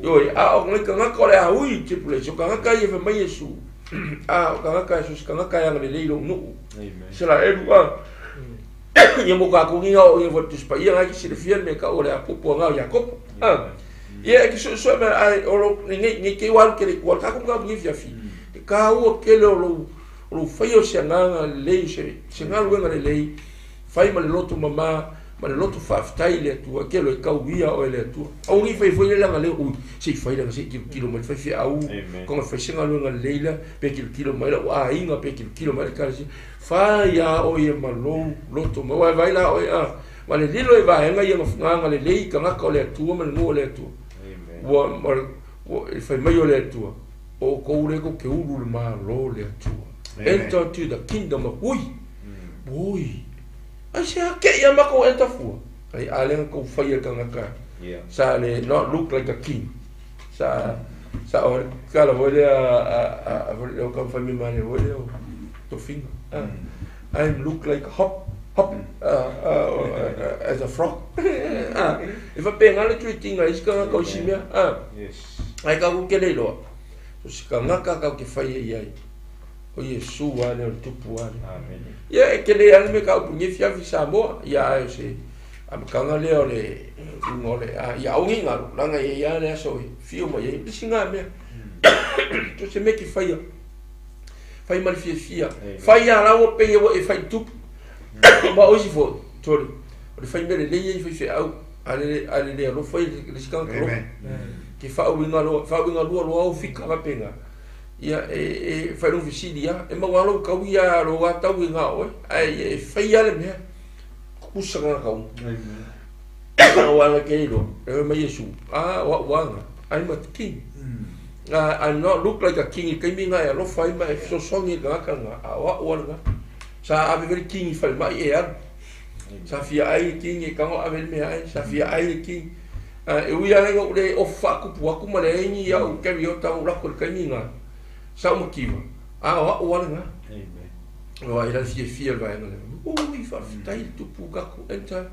Ioe, a o nai tagata o le a ui i tribulation, o tagata ia e fai mai Iesu, o tagata e so se tagata e agalelei i lou nuu. Isaraelu ia mo tatou nei aoaoina foi i le Tusi Paia na e te silafia le mea e tau o le a puapuaga o Iakopo. Ia e te suesue mai ae o lo nei nei te ua alu tele i tua o le tatou mataupu nei fiafi. E taua tele o lou o lou faia o se agaga lelei o se galuega lelei fai ma le loto mamā ma le loto faafetai i le Atua e kelo e tauia oe e le Atua. Aua nei fai foi le laga lea ui se i fai laga se i tilotilo mai le faifeau konga fai se galuega lelei la pe tilotilo mai lau aiga pe tilotilo mai le ekalesia. Fai a oe ia ma lou loto ma aua e vaai la oe ma le lilo e vaega ia nga agalelei i tagata o le Atua ma le nuu o le Atua. Ua e fai mai o le Atua o outou lea tou te ulu i le Malo o le Atua. Enter to the kingdom of ui. Ui. Ai se a ke ia makou enter fua. Ai a le na tou faia le tagata sa le not look like a king. Sa sa o kala foi lea a o ka fai mai male foi lea o tofiga. I look like a hop Hop as a frog. E faapena le treat-ina a isi tagata o isi mea. Ae tatou te le iloa, so se tagata tatou te faia i ai, o Iesu lava lea o le Tupu lava lea. Ia, e tele lava le mea tau puni e fiafi i Samoa, ia ae o se amataga lea o le uiga o le, ia aua ne i galo, leaga e i ai lava le aso e fio mai ai le isi na mea. So se mea e te faia, fai ma le fiafia, fai lava la ua pei ua e fai i le Tupu. Ma o isi foi, sorry, o le fai mea lelei ia i faifeau, a le le alofa ia i le isi tagata alofa. Ke faauiga loa, faauiga lua loa au fika faapena. Ia, e fai lou fesili lava, e maua lava lou taui a lou lava taui na o oe, ae ia e fai lava le mea, kusa tagata uma. Aua na te iloa, e fai mai Iesu, a, o au lava na, I'm a king. I'm not look like a king i le taimi lena e alofa ai ma e fesoasoani i le tagata lena, a o au lava lena. Sa ave foi le king i falemai e alu. Sa fia ai le king e tago ave le meaai, sa fia ai le king. E ui lava ina ou le ofu faatupu atu ma leai ni au carry ota ou lako i le taimi lena, sa ou mativa, a o au lava lena. Aua e la le fiafia o le vaega lea. Ui, faafetai le Tupu tatou enter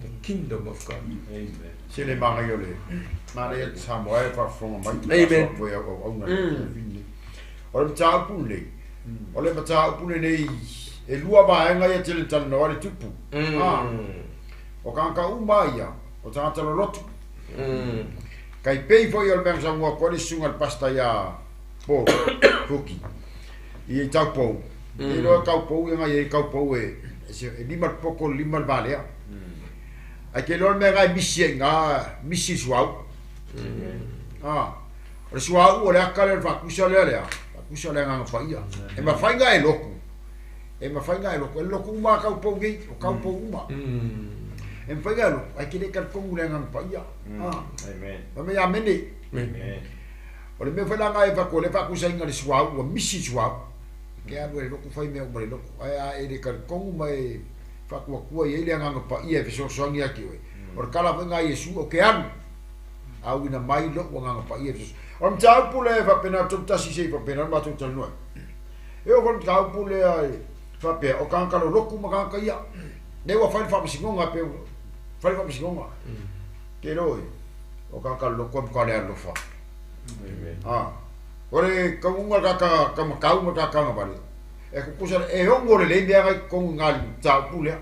the kingdom of God. Amen. Se le manaia o le manaia le Samoa e faafofoga mai. Amen. Foi au auauna. O le mataupu lenei, o le mataupu lenei, e lua vaega ia tele talanoa le Tupu. O tagata uma ia, o tagata lolotu. Kai pei foi o le mea na saunoa atu ai le susuga i le pastor ia Paul Kuki i Taupou. E iloa Taupou ia nai ai Taupou e lima le poko, lima le valea. Ae te iloa le mea na e misi ai i ina, misi le suauu. O le suauu o le aka lea o le faatusa lea lea, faatusa o le Agaga Paia. E mafai ona e lotu, e mafai ona e lotu, e lotu uma lava Taupou nei, o Taupou uma. E mafai ona e lotu, ae te le talitonu i le Agaga Paia. Fai mai amene. O le mea foi la lena e avatu o lea e faatusaina le suauu, ua misi le suauu. E te alu e lotu fai mea uma i le lotu, ae a e le talitonu ma e faatuatua i ai le Agaga Paia e fesoasoani ia te oe, o le tala foi lena a Iesu, ou te alu, auina mai lou Agaga Paia e fesoasoani. O le mataupu lea e faapena, 31 se i faapena le matou talanoa ai. E oo foi le mataupu lea e faapea, o tagata lolotu ma tagata ia. Lea ua fai le faamasinoga pe fai le faamasinoga. Te iloa e, o tagata lolotu e matua le alofa. Ah, o le taunuuga o le tagata taumatau ma le tagata agavale, e tutusa, e ono lelei mea na i totonu i na mataupu lea.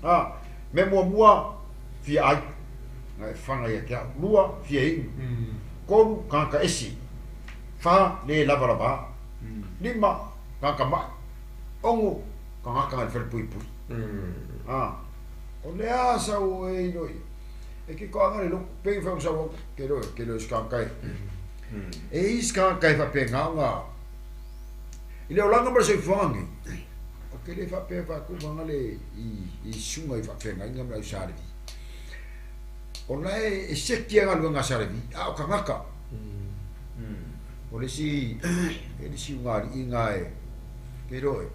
Ah, mea muamua, fia ai, na e fana ia te au. Lua, fia inu. Tolu, tagata ese. Fa, le lavalava. Lima, tagata mai. Ono, tagata na le falepuipui. Ah, o lea sau e ilo ia. E ke koaga le loku, pei whai o sau au, ke loe, ke loe skaka e. E i skaka e whapenga o ngā. I le olanga ma le soifuaga nei, o ke le whapea whaku wanga le i sunga i whawhenga inga me au sārevi. O la e seki a galuega a Sārevi, a o kangaka. O le isi, e le isi unga alii ngā e, ke loe,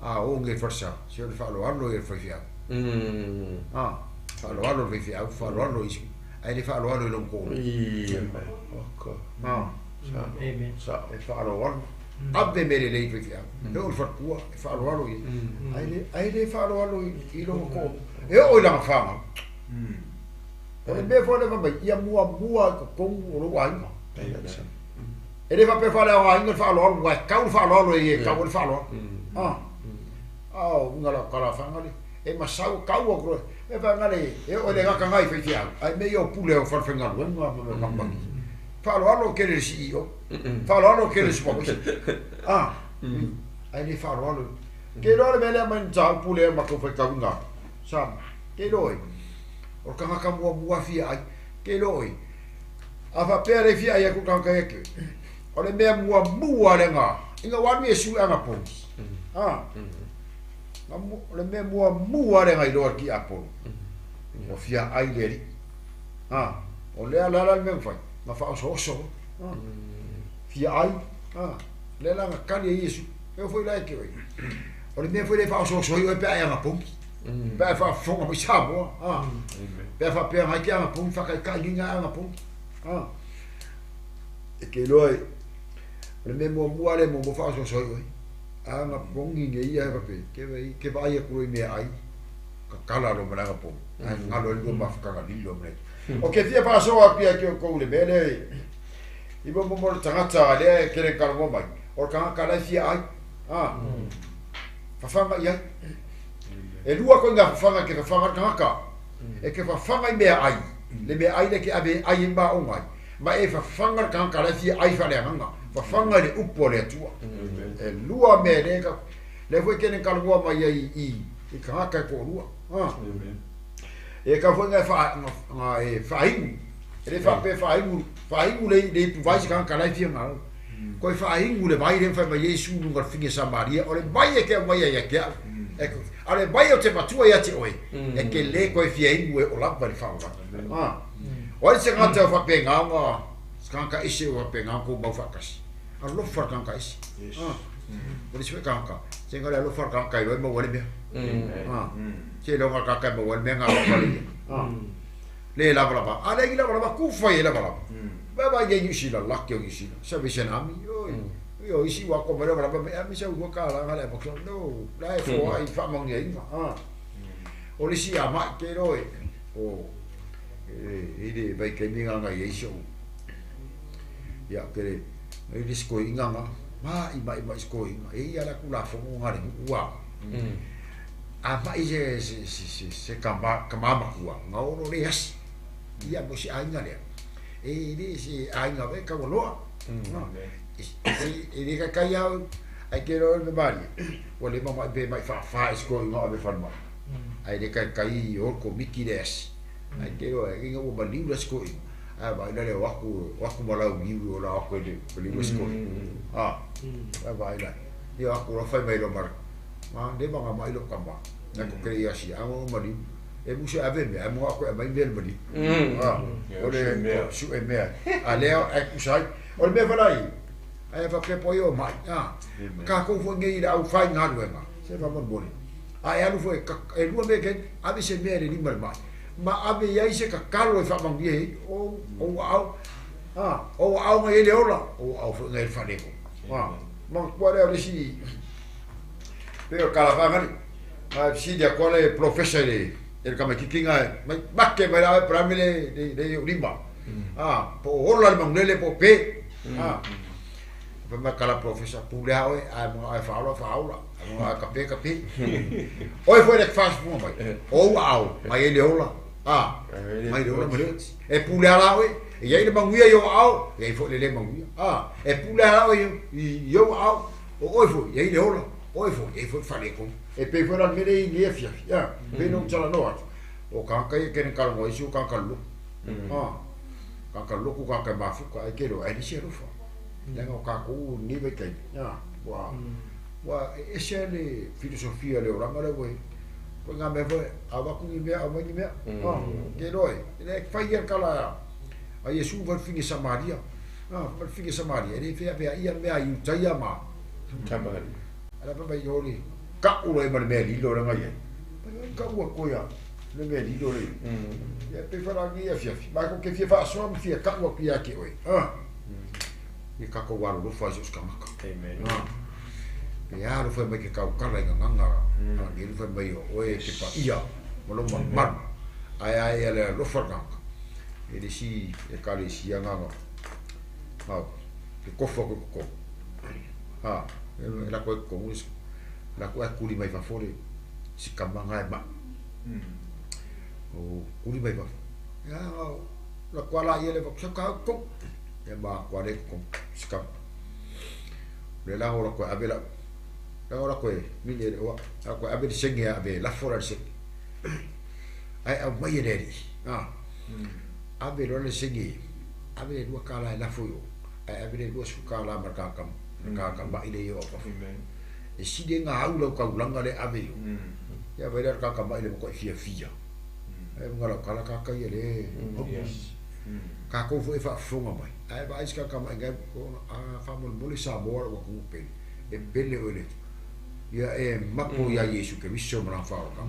a o nge wharsa, se o le whaaloalo i le whaiwhiau. A, whaaloalo le whaiwhiau, whaaloalo i ai le whaaloalo i long kō. Ia, oka. A, Sa, Amen. sa. e whaaloalo. Ave me le lei whaiwhiau. E o le whatukua, e whaaloalo i. Ai le whaaloalo i long kō. E o i langa whāngau. O le mea foi le mai, ia mua mua i totonu o lou aiga. E le faapea faaleaogaina le faaaloalo, aua e tau le faaaloalo e e tau ai le faaaloalo. A o uiga la o tala le, e masau tau atu loa. E faga le, e oo i le gata nai faifeau, ae mea ia o pule o falefaigaluega ma mea kamupani. Faaaloalo tele i le CEO, faaaloalo tele i le supervisor. Ae le faaaloalo. Ke iloa le mea lea mai le mataupu lea matou faitauina atu, Sam, ke iloa oi, o le tagata muamua fia ai, ke iloa oi, a faapea le fia ai atu le tagata ia te oe, o le mea muamua lena, ina ua alu Iesu i Anapoli, o le mea muamua lena iloa le tiapolo, ua fia ai le alii. O lea la la le mea na fai, na faaosooso, fia ai, lea la na tali ai Iesu, e oo foi la e te oe. O le mea foi le faaosooso ai oe pe a e Anapoli, pe a e faafofoga mai Samoa, pe a faapea ngai ke Anapoli, faakaikaigiga e Anapoli. E ke iloa e, o le mea muamua le muamua faaosooso ai oe. A nga pongi nge ia e pape, ke vai ke vai aku i mea ai, ka kala lo mana nga pongi. Ai ngalo e lua mafukanga lilo mene. O ke fia whaasoa pia ki o kou le mele, i mo mo le tangata lea e kere kalongo mai. O le kanga kala e fia ai. Whawhanga i ai. E lua koe ngā whawhanga ke whawhanga le kangaka. E ke whawhanga i mea ai. Le mea ai le ke ave ai e mā o ngai. Ma e whawhanga le kangaka le fia ai whale anganga. Whawhanga i le upo le atua. E lua mea le ka. Le fue kene kalongoa mai ai i kangaka e ko lua. E ka fue ngā whahingu. E le whape whahingu. Whahingu le ipu vai se kangaka lai fia ngā. Koe whahingu le vai le whai mai Yesu nunga le finge Samaria. O le vai e ke mai ai ke au. A le vai o te matua ia te oe. E ke le koe fia ingu e o lapa le whaola. O ai se ngata o whape ngā ngā. Kangaka ese o whape ngā ko mau whakasi. A lofa kangaka ese. O le sue kangaka. Se ngā le alofa kangaka i loe mau wale mea. Se longa kangaka mau wale mea ngā lofa le ia. Le lava lava. A le ngi lava lava kufa i lava lava. Ba ba ye New laki o New Zealand. Sa ve nami. Oi. Io isi wa ko mele lava me ami sa u ka la ngale mo no. La e fo ai fa mo ngi ma. O le si a ma ke ro e. O e le vai ke mi nga ye iso. Ya ke le e le sko inga nga. Ma i ma i ma sko inga. E ia la ku la fo nga le ua. A ma i se se se se ka ma ka ma ma ua. Nga o le as. Ia mo si ainga le. E le se ainga ve ka loa. E le ka kai au ai ke ro me mari. O le mama be mai fa fa sko inga ave fa ma. Ai le kai kai o ko miki le as. Ai ke ro e inga o ma liu sko inga. A ba ila le waku waku malau ngiu o la waku le liu sko. Ah. A ba ila. Ia aku la fai mai lo mar. Ma le ma mai lo kamba. Na ko kre ia si a o mali. E musu ave me a mo aku e mai mel mali. Ah. O le su e mea. A le e kusai. O le mea falai. Ai fa ke po yo mai. Ah. Ka ko fo ngi au fai ngā luenga. Se fa mo mole. A e alu fo e lua me ke ave se mea le lima mai. Ma ave ia se ka kalo e fa mangi e o o au. Ah, o au ngai le ola. O au fo ngai fa le ko. Ah. Ma kwa le si pe o kala fa ngari. Ma si dia kwa le professor le el kama kikinga mai bakke mai la pra me le le lima. Ah, po ola le manglele po pe. Ah. Pa ma kala professor pule ha oe a mo a fa ola fa ola. A mo a kape kape. Oi foi le fast mo mai. O au mai le ola. Ah, mai le ola mai. E pule ala oe. E ia le manguia yo au, e foi le le manguia. Ah, e pule ala oe yo au. O oi foi, ia le ola. Oi foi, e foi fale ko. E pe foi la mele i le fia. Ya, pe no tala no atu. O ka kai ke ne kala mo isu ka ka lu. Ah. Ka ka lu ku ka ka mafu ka e ke ro e ni se rufa. Le ngo ka ku ni ve kai. Ya, wa. Wa e se le filosofia le oranga le we. Ko ngā mea foi, a waku ni mea, a mai ni mea. Ah, ke roe. Le fai ia kala a Yesu va finge Samaria. Ah, va finge Samaria. E le fea fea ia mea i utaia ma. Samaria. Ala pa mai hori. Ka uro e ma le mea lilo le ngai. Pa ka ua koia le mea lilo le. Ia pe wharangi ia fia. Ma ko ke fia whaasoa ma fia ka ua pia ke oe. Ah. I ka ko waru lo whai so kamaka. Amen. Ah. Pe alo whai mai ke kau kala i ngā nganga. Ah, ni whai mai o oe ke pa ia. Ma lo ma maru. Ai ai ale lo whakanga. E le si e ka le si anga ngā. Ah, ke kofa ko ko. Ah, e la ko ko mus. La ko kuli mai fa fore. Si kamanga e ma. O kuli mai fa. Ya la ko la ia le fa ka ko. E ma ko le ko si kam. Le la ora ko ave la. La ora ko mi le o a ko ave senge ave la fora se. Ai au mai le ri. Ah. Ave lo le senge. Ave le lua kala la fo yo. Ai ave le lua su kala mar ka kam. Ka ka ba ile yo pa. E si de ngā au lau kaulanga le ave yo. Ia vai le ka ka mai le ko fia fia. Ai nga la kala ka ka ia le. Yes. Ka ko fo e fa fonga mai. Ai ba iska ka mai ngai ko a fa mo mo le sa mo wa ku pe. E pele o le. Ia e mapo ia Yesu ke miso mo la fa o ka.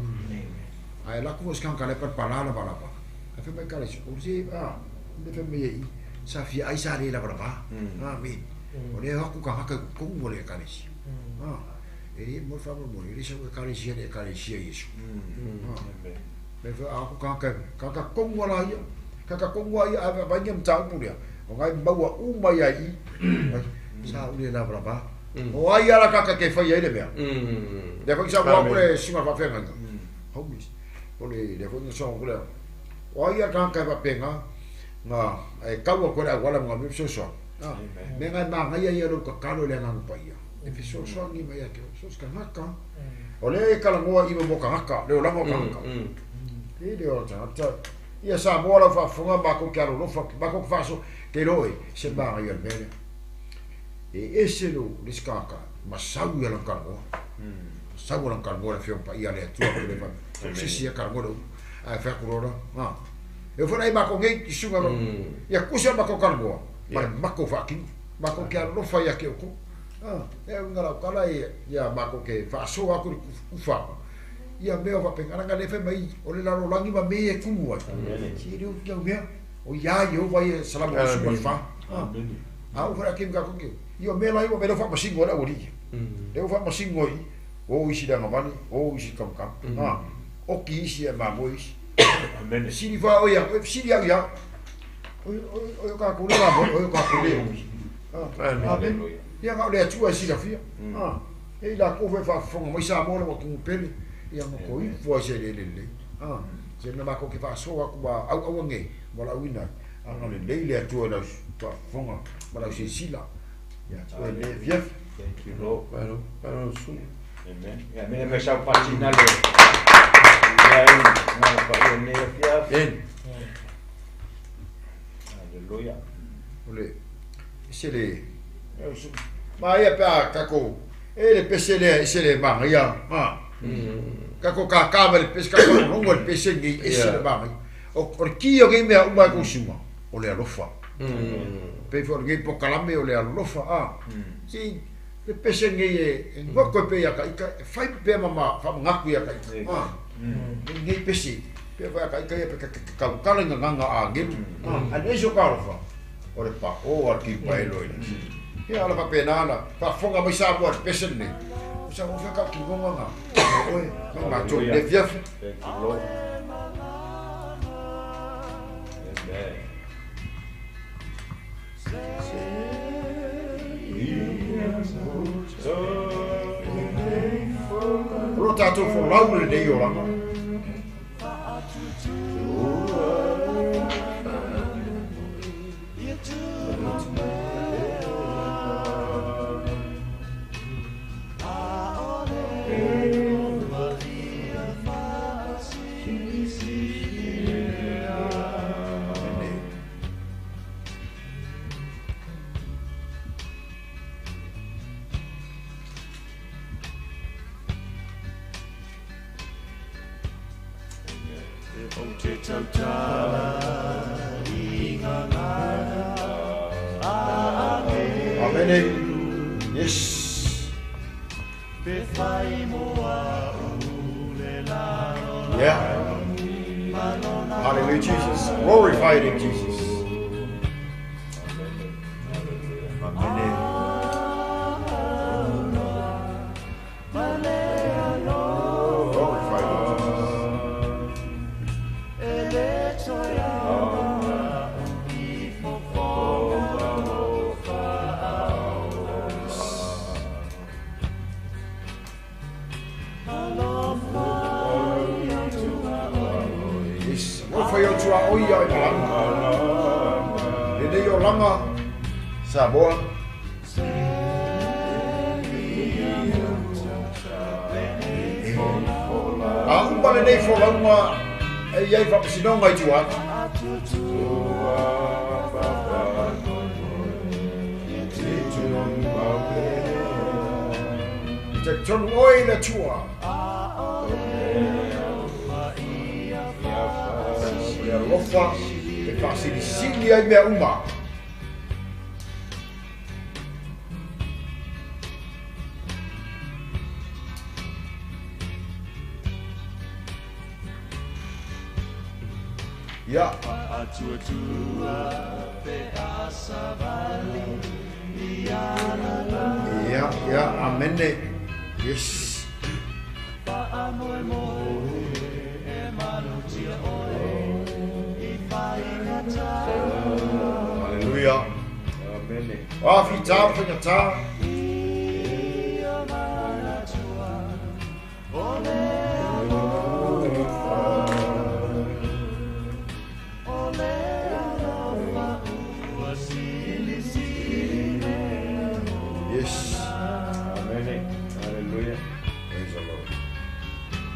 Ai la ku skan ka le pa pa la la la pa. Ai fa mai ka le o si a le fa mai i sa fia ai sa le la la pa. Ah mi. O le ha ku ka ha ka ko mo le ka le si. Ah. E mo le faamolemole, e le sau ekalesia le ekalesia Iesu. Me fa a ko kaka kaka kongu ala ia. Kaka kongu ia a vai ngia mataupu lea. O ngai maua uma ia i. Sa ule la lava. O ai ala kaka ke fai ai le mea. Lea foi sa wa le singa fa fenga. Homies. O le lea foi sa ko le. O ai ala kaka fa penga nga e kaua ko le awala nga me so so. Me ngai ma ngai ia lo ka kalo le nga pa ia. E fesoasoani mai ia te oe, so o se tagata. O lea e talanoa i mo tagata, le olaga o tagata. E le o tagata. Ia Samoa lau faafofoga matou te alolofa, matou te faaso, te iloa oe, se manaia o le mea lea. E ese lo le isi tagata, ma sau ia lana talanoa. Sau lana talanoa le Afioga Paia a le Atua, pe le fai, se isi ia talanoa le upu. Ae fai atu loa la, a. E oo foi la i matou nei i susuga ia tusa le matou talanoa, ma le matou faatino. Matou te alolofa ia te outou. A, e uiga lau tala ia matou te faasoa atu i le kufa atu, ia mea o faapena, leaga lea e fai mai o le lalolagi ma mea ia e tumu ai, se le oti au mea, o ia Ieova ia e 184. A, a oo foi la taimi tatou te, ia o mea la ia ua mea lea ua faamasino ai le aualii ia. Lea ua faamasino ai i, o isi le agavale, o isi le kamukam, a, oti isi ae mamoe isi. Fesili foi oe ia, fesili au ia au, oi o tatou le mamoe, oi o tatou le oti. Amene. Ia na o le Atua e silafia. E i lakou foi e faafofoga mai Samoa le ua tumu pele, ia ma toifo ai se eleele lelei. Se mea matou te faasoa atu ma auaua nei ma valaauina ai, agalelei le Atua i lau faafofoga ma lau silasila. Ia te oe lenei afiafi. Thank you Lord. Malo, malo susuga. Amen. Ia mea mai sau patina le ia ai ngā paia nei afiafi. Amen. Hallelujah. O le ese le Maia pe a tatou e le pese lea ese le manaia a tatou kākā mai le pese tatou faalogologo i le pese lenei ese le manaia o le ki o nei mea uma e kou suga o le alofa pei foi o lenei polokalame o le alofa a si le pese lenei e noko ai pea ia taita e fai pea ma faamanatu ia taita a lenei pese pea foi a taita ia pe ta te tautala i gagaga a agelu a ae ese o ka alofa o le paʻō a le kiupaelo i le Ia ala faapena ona faafofoga mai Samoa i le pese lenei, o Samoa fea kau tinoga na oe ma matou i lenei afiafi. Thank you, Lord. Amen. O lo tatou folau i lenei olaga. Amene. Yes. Yeah. Hallelujah, Jesus. Glorify him, Jesus. Amene. Glorify him, Jesus. Yes. Alofa i au tuaoi ia e malaga. Lenei olaga, Samoa. A uma lenei folauga e i ai faamasinoga i tua atu. I talitonu oe i le Atua. O le alofa e faasilisili ai mea uma. Ia. Ia, ia, amene. Yes. Hallelujah. Amen. Ah, fita fingata. Yes. Amen. Hallelujah. Praise the Lord.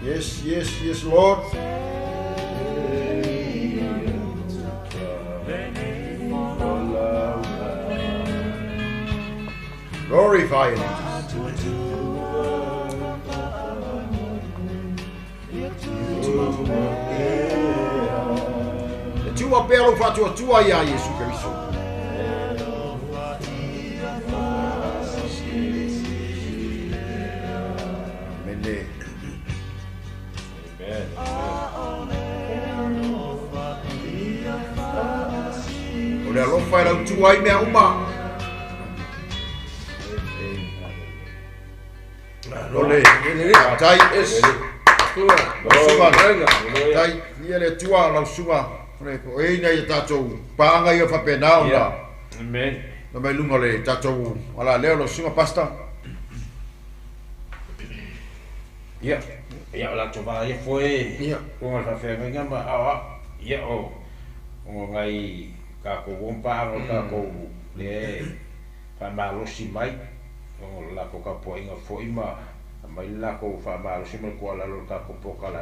Yes, yes, yes, Lord. Glorify it. E tua pea lau whaatua ia Iesu Keriso. Mene. Amen. O le alofa e lau tua ai mea uma. O le tai. Yes. Tua. Lau suga. Venga. Tai. Ia le tua lau suga. O e ina ia tātou paanga ia whapena o Yeah. Amen. Na mai lunga le tātou ala leo lau suga pasta. Ia. Ia o la tova ia foi. Ia. Ko ngā whawhenga ma awa. Ia o. O ngai ka ko wompa o ka ko le whamalosi mai. O la ko ka poinga foi ma mai la ko whamalosi mai ko ala lo ka ko pokala.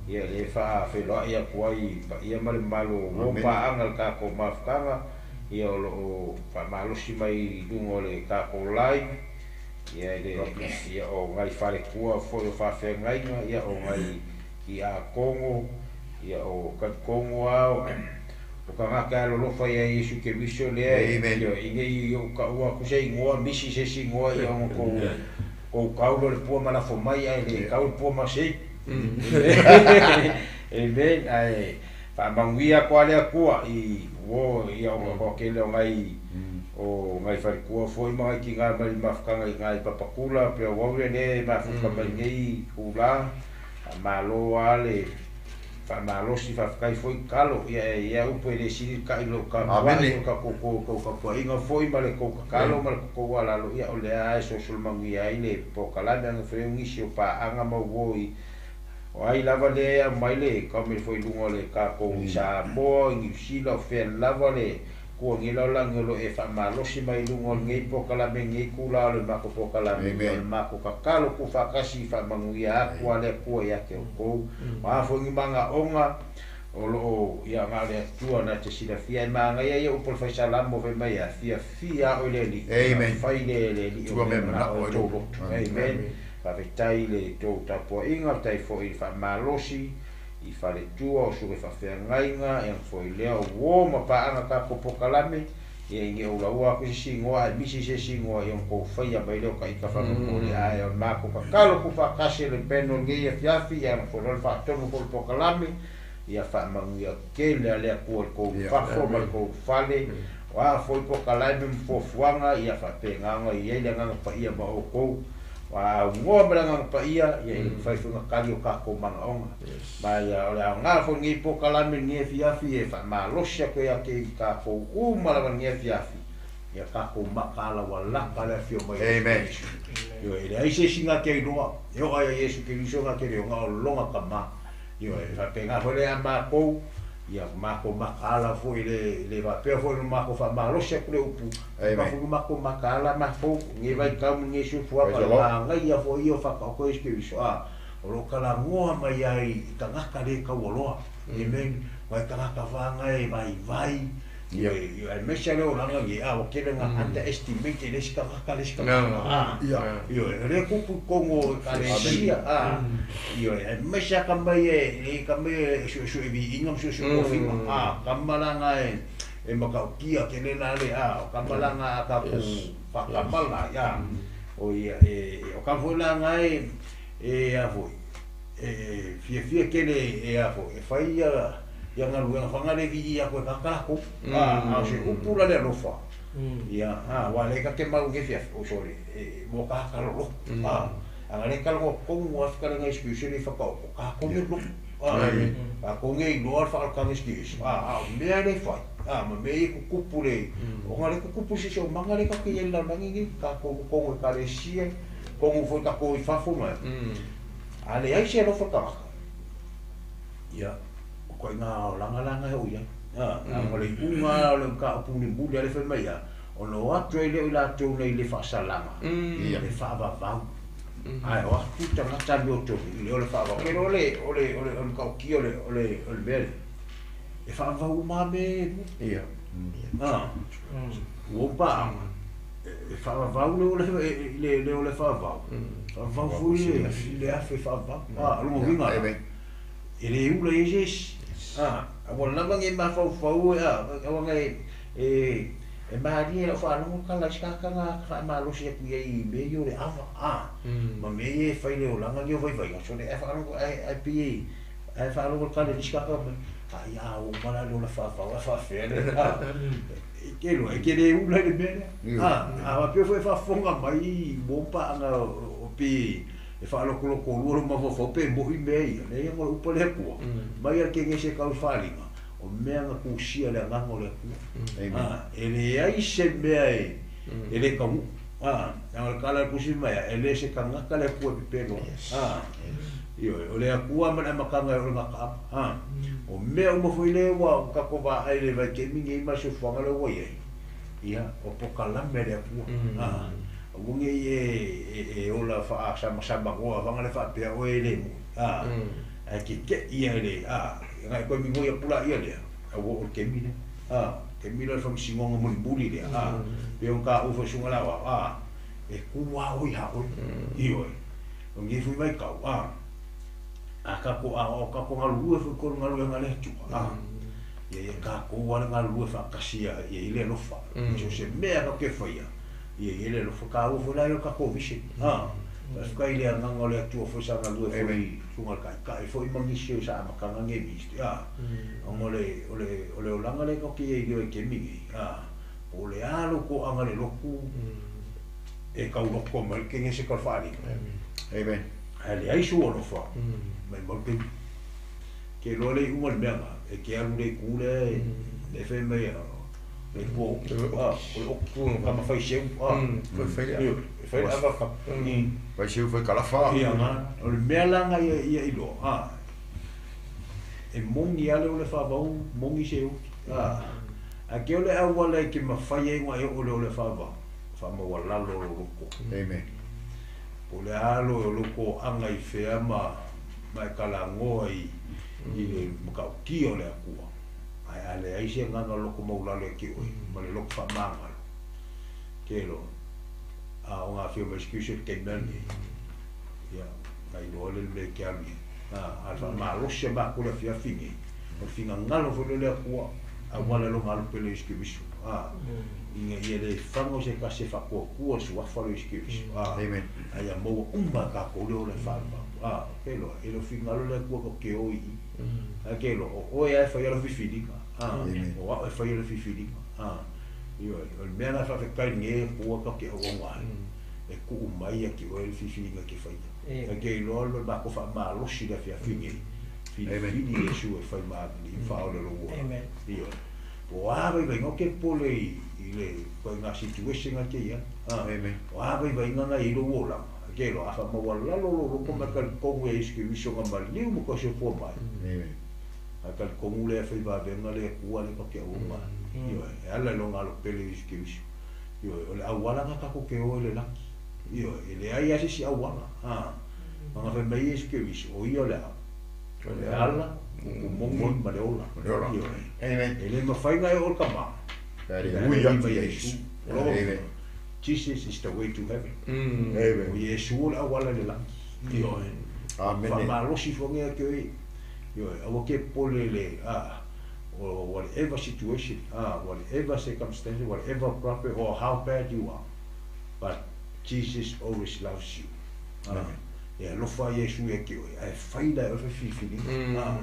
Ia le wha wheloa ia kuai pa ia male malo wompa anga ka ko mafukanga. Ia o lo o whamalosi mai lunga o le ka ko lai. Ia le ia o ngai whare kua foi o whawhengainga, ia o ngai ki a Kongo, ia o ka Kongo ao, o ka ngaka alo lofa ia Iesu Keriso lea, Amen. ia i nei o ka ua kuse ingoa, misi se si ingoa, ia o kou kou kaulo le pua malafo mai, ai le kau le pua masei. Amen. Ai whamanguia koa lea kua i wo ia o ko kele o ngai o ngai wharikua foi mai ki ngā mari mafukanga i ngai papakula pe o waure le mafuka mai nei kula malo ale whamalosi whawhakai foi kalo ia ia upo e le siri ka ilo ka Amen. i ka koko ko ka pua inga foi ma le ko ka kalo ma le ko wala lo ia o le ai social manguia ai le po kalame anga whai ngisi o pa anga mau woi o ai lava le a mai le ka me foi lunga le ka ko sa mo ngi sila o fe lava le ko ngi la la ngi lo e fa malosi mai lunga o ngi po kala me ngi kula le ma ko po kala me Amen. le ma ko ka kalo ku fa kasi fa manguia ku ale ku ia ke o ko ma fo ngi manga onga o lo o ia nga le tua na te sila fia e manga ia ia o pol fa salamo fe mai ia fia fia o le li Amen. Fai le le li Tua me mana o o e tō lo. lotu. Amen. Whawhetai le tō tapua inga, tai fo i whamalosi, i whaletua o sure whawheangainga, e ang fo i lea o wō ma paanga ka kopokalame, ia inge o laua aku se singoa, ai misi se singoa, i ang kou whaia mai leo ka ika whakapore, ai o mako ka kalo ku whakase le peno ngi ia fiafi, ia ang fo lol whaatonu ko le pokalame, ia whamanguia ke le alea kua le kou Ia. whafo ma le kou whale, o a foi pokalame mfofuanga, ia whapenganga i ei le nganga pa ia ma o kou, wa ngoa ma le nganga pa ia, ia i whaiwhunga kari o kako manga onga. Ma ia o le au ngā fo ngi pokalame ngi e fiafi e whamalosi ako ia ke i kako uma lava ngi e fiafi. Ia kako makala wa laka le fio mai. Amen. Io e le ai se singa ke iloa, e o ai Iesu ke riso nga ke leo nga o longa ka ma. Io e whapenga fo le a mākou, ia mako makala fo i le le whapea fo i le mako whamalosi ako le upu. Amen. Ka fo mako makala mako, ngi vai kau ngi sufu Praise aka the Lord. ma ngai ia fo ia whaka o koe Iesu Keriso. A, o lo kala ngoa mai ai i tangaka le kaualoa. Amen. Vai tangaka whangai, vai vai. Yep. Ia, e mesa leo langa ngi a, o kele nga underestimate le sika ngaka le sika No. ngaka. Ah. Ia. Io, e le kupu kongo ka le sia, a. Io, e mesa ka mai e, le ka mai e, su su e vi inga, su su kofi, a, ka malanga e, e makaukia ke le la le, a, o ka malanga a ka ku, whakamala, ia. O ia, e, o ka fulanga e, e a foi, e, fia fia ke le, e a foi, e whai ia, Ia galuega faga le viia aku e tagata latou. A o se upu la le alofa. Ia, a ua le ka te mau ge fia o sorry, e mo ka ka lo. A anga le ka lo ko wa ka le excuse le fa ka o ka ko le lo. A a ko nge no fa ka excuse. A a me le fa. A ma me ku kupu le. O nga le ku kupu se o manga le ka ke le la ngi ka ko ko ka le sia. Ko ngo fo ka ko i fa fo ma. A le ai se lo fa ka. Ia ko inga langa langa he uia. A ngo le unga le ka puni muli ale fe mai ia. O no atu e le la tou nei le faasalanga. Le faavavau. Ai o atu tagata me o tolu i le o le faavavau. Ke o le o le o le o le kauki o le o le o le mele. E faavavau uma me. Ia. Ah. Ua pa. E faavavau le o le le le o le faavavau. Faavavau foi le le afe faavavau. Ah, longo winga. E le ula e jes. Ah, ua lava nge mafaufau e a ua nge e e malie lau faalogo kala i sikakaga faamalosi aku iai i mea ia o le ava a ma mea ia e fai le olaga lea o vaivaiga so le ae faalogo ae ae pei ae faalogo le kala i sikaka mai a ia a ua uma la le ola faavau ae faafea le a e ke loa e ke le ula i le mea lea a a faapea foi e faafofoga mai mo paaga o pe e faalokoloko lua lo mafaufau pe mo'i mea ia le ia le upa le Atua mai a le kegese kau i faaliga o mea na kusia le agaga o le Atua. Amen. E leai se mea e e le taunuu. A o le kala le tusi mai e le se tagata le Atua e pepelo. A ioe o le Atua ma le amataga e o le gataama. A o mea uma foi le ua tatou vaai le vaitaimi nei ma le soifuaga lea ua iai. Ia o pokalame le Atua. A aua nei e e ola faasamasamagoa faga le faapea oe e le mo'i. A ae keke'i ia le a agai koe migoi aku laia lea aua o le kemi lea. A kemi lea o le faamasinoga mulimuli lea. A pe o taʻu foi susuga le aoao. A e ku a oi ha oe. Ioe. O lenei foi vaitau. A a tatou a o tatou galulue foi tolu galuega le Atua. A ia ia tatou a le galulue faatasi ia ia i le alofa. So se mea tatou te faia ia ia le alofa taua foi la ia o le tatou vision. A faafetai i le agaga o le Atua foi sa galue foi susuga i le taitai foi ma nisi o sa amataga nei ministry. A ona o le o le o le olaga lea tatou te iai i le vaitaimi nei. A po o le a lou toaga le lotu e tauloto mai le kegese ka o le faaliga. Amen. Ae leai sou alofa mai mau le taimi. Ke iloa le iuga o le mea na e te alu le itu lea e fai mai le itu o a o le oki ka ma fai seu a e fai le ava ka Fai seu fai kalafa. Ia na o le mea la nga ia ia iloa a e moni ale o le faavau moni se uki a a ke o le auala e ke mafai ai ona e oo le o le faavau faamaualalo o lou loko. Amen. Po o le alo o lou toaga i fea ma ma e kalagoa i i le matautia o le Atua. Ae a leai se agaga loko maulalo e te oe ma le loko faamagalo. Ke loa a o ngā whio mai excuse le taimi lenei. Ia, na iloa le mea e te alu i ai. A, a le faamalosi a matou le afiafi nei, o le finagalo foi lea o le Atua, auala i lona alo pele o Iesu Keriso. A, ina ia le faga o se tasi e faatuatua le suafa lea o Iesu Keriso. A, Amen. a ia maua uma e tatou le ola e faavavau. A, ke loa, e le o finagalo le Atua tatou te o i i. Ae ke loa, o oe lava e faia lau filifiliga. A, Amen. o au e faia le filifiliga. A, ioe, o le mea lena e faafetai lenei Atua tatou te auauna ai. E tuu mai ia te oe le filifiliga e te faia. Ae ke iloa le matou faamalosi i le afiafi nei. Filifili Iesu e fai ma alii ma faaola lou ola. Amen. Ioe. Po o a vaivaiga o ke popole i le ituaiga situation a te iai. A, Amen. o a vaivaiga na i ai lou olaga. Ae ke iloa a faamaualalo lou loto ma e talitonu ia Iesu Keriso na maliu ma toe soifua mai. Amen. Ae talitonu lea e fai vavega le Atua lea tatou te auauna ai. Ioe, e ala i lona alo pele o Iesu Keriso. Ioe, o le auala lena tatou te o ai i le lagi. Ioe, e leai lava se isi auala. A, ona fai mai Iesu Keriso, o ia o le a? O le ala, upu moni ma le ola. Ma le ola. Ioe. Amen. E le mafai ona e oo i le tama. Pe a le Pe a ui le atu mai ia Iesu. Iesu. Lord, Amen. Jesus is the way to heaven. Amen. O Iesu o le auala i le lagi. Ioe. Amen. Faamalosi foi ia te oe. Ioe, aua ke popole le a or whatever situation, whatever circumstance, whatever problem or how bad you are. But Jesus always loves you. Amen. E alofa Iesu ia te oe, ae fai la e oe filifiliga.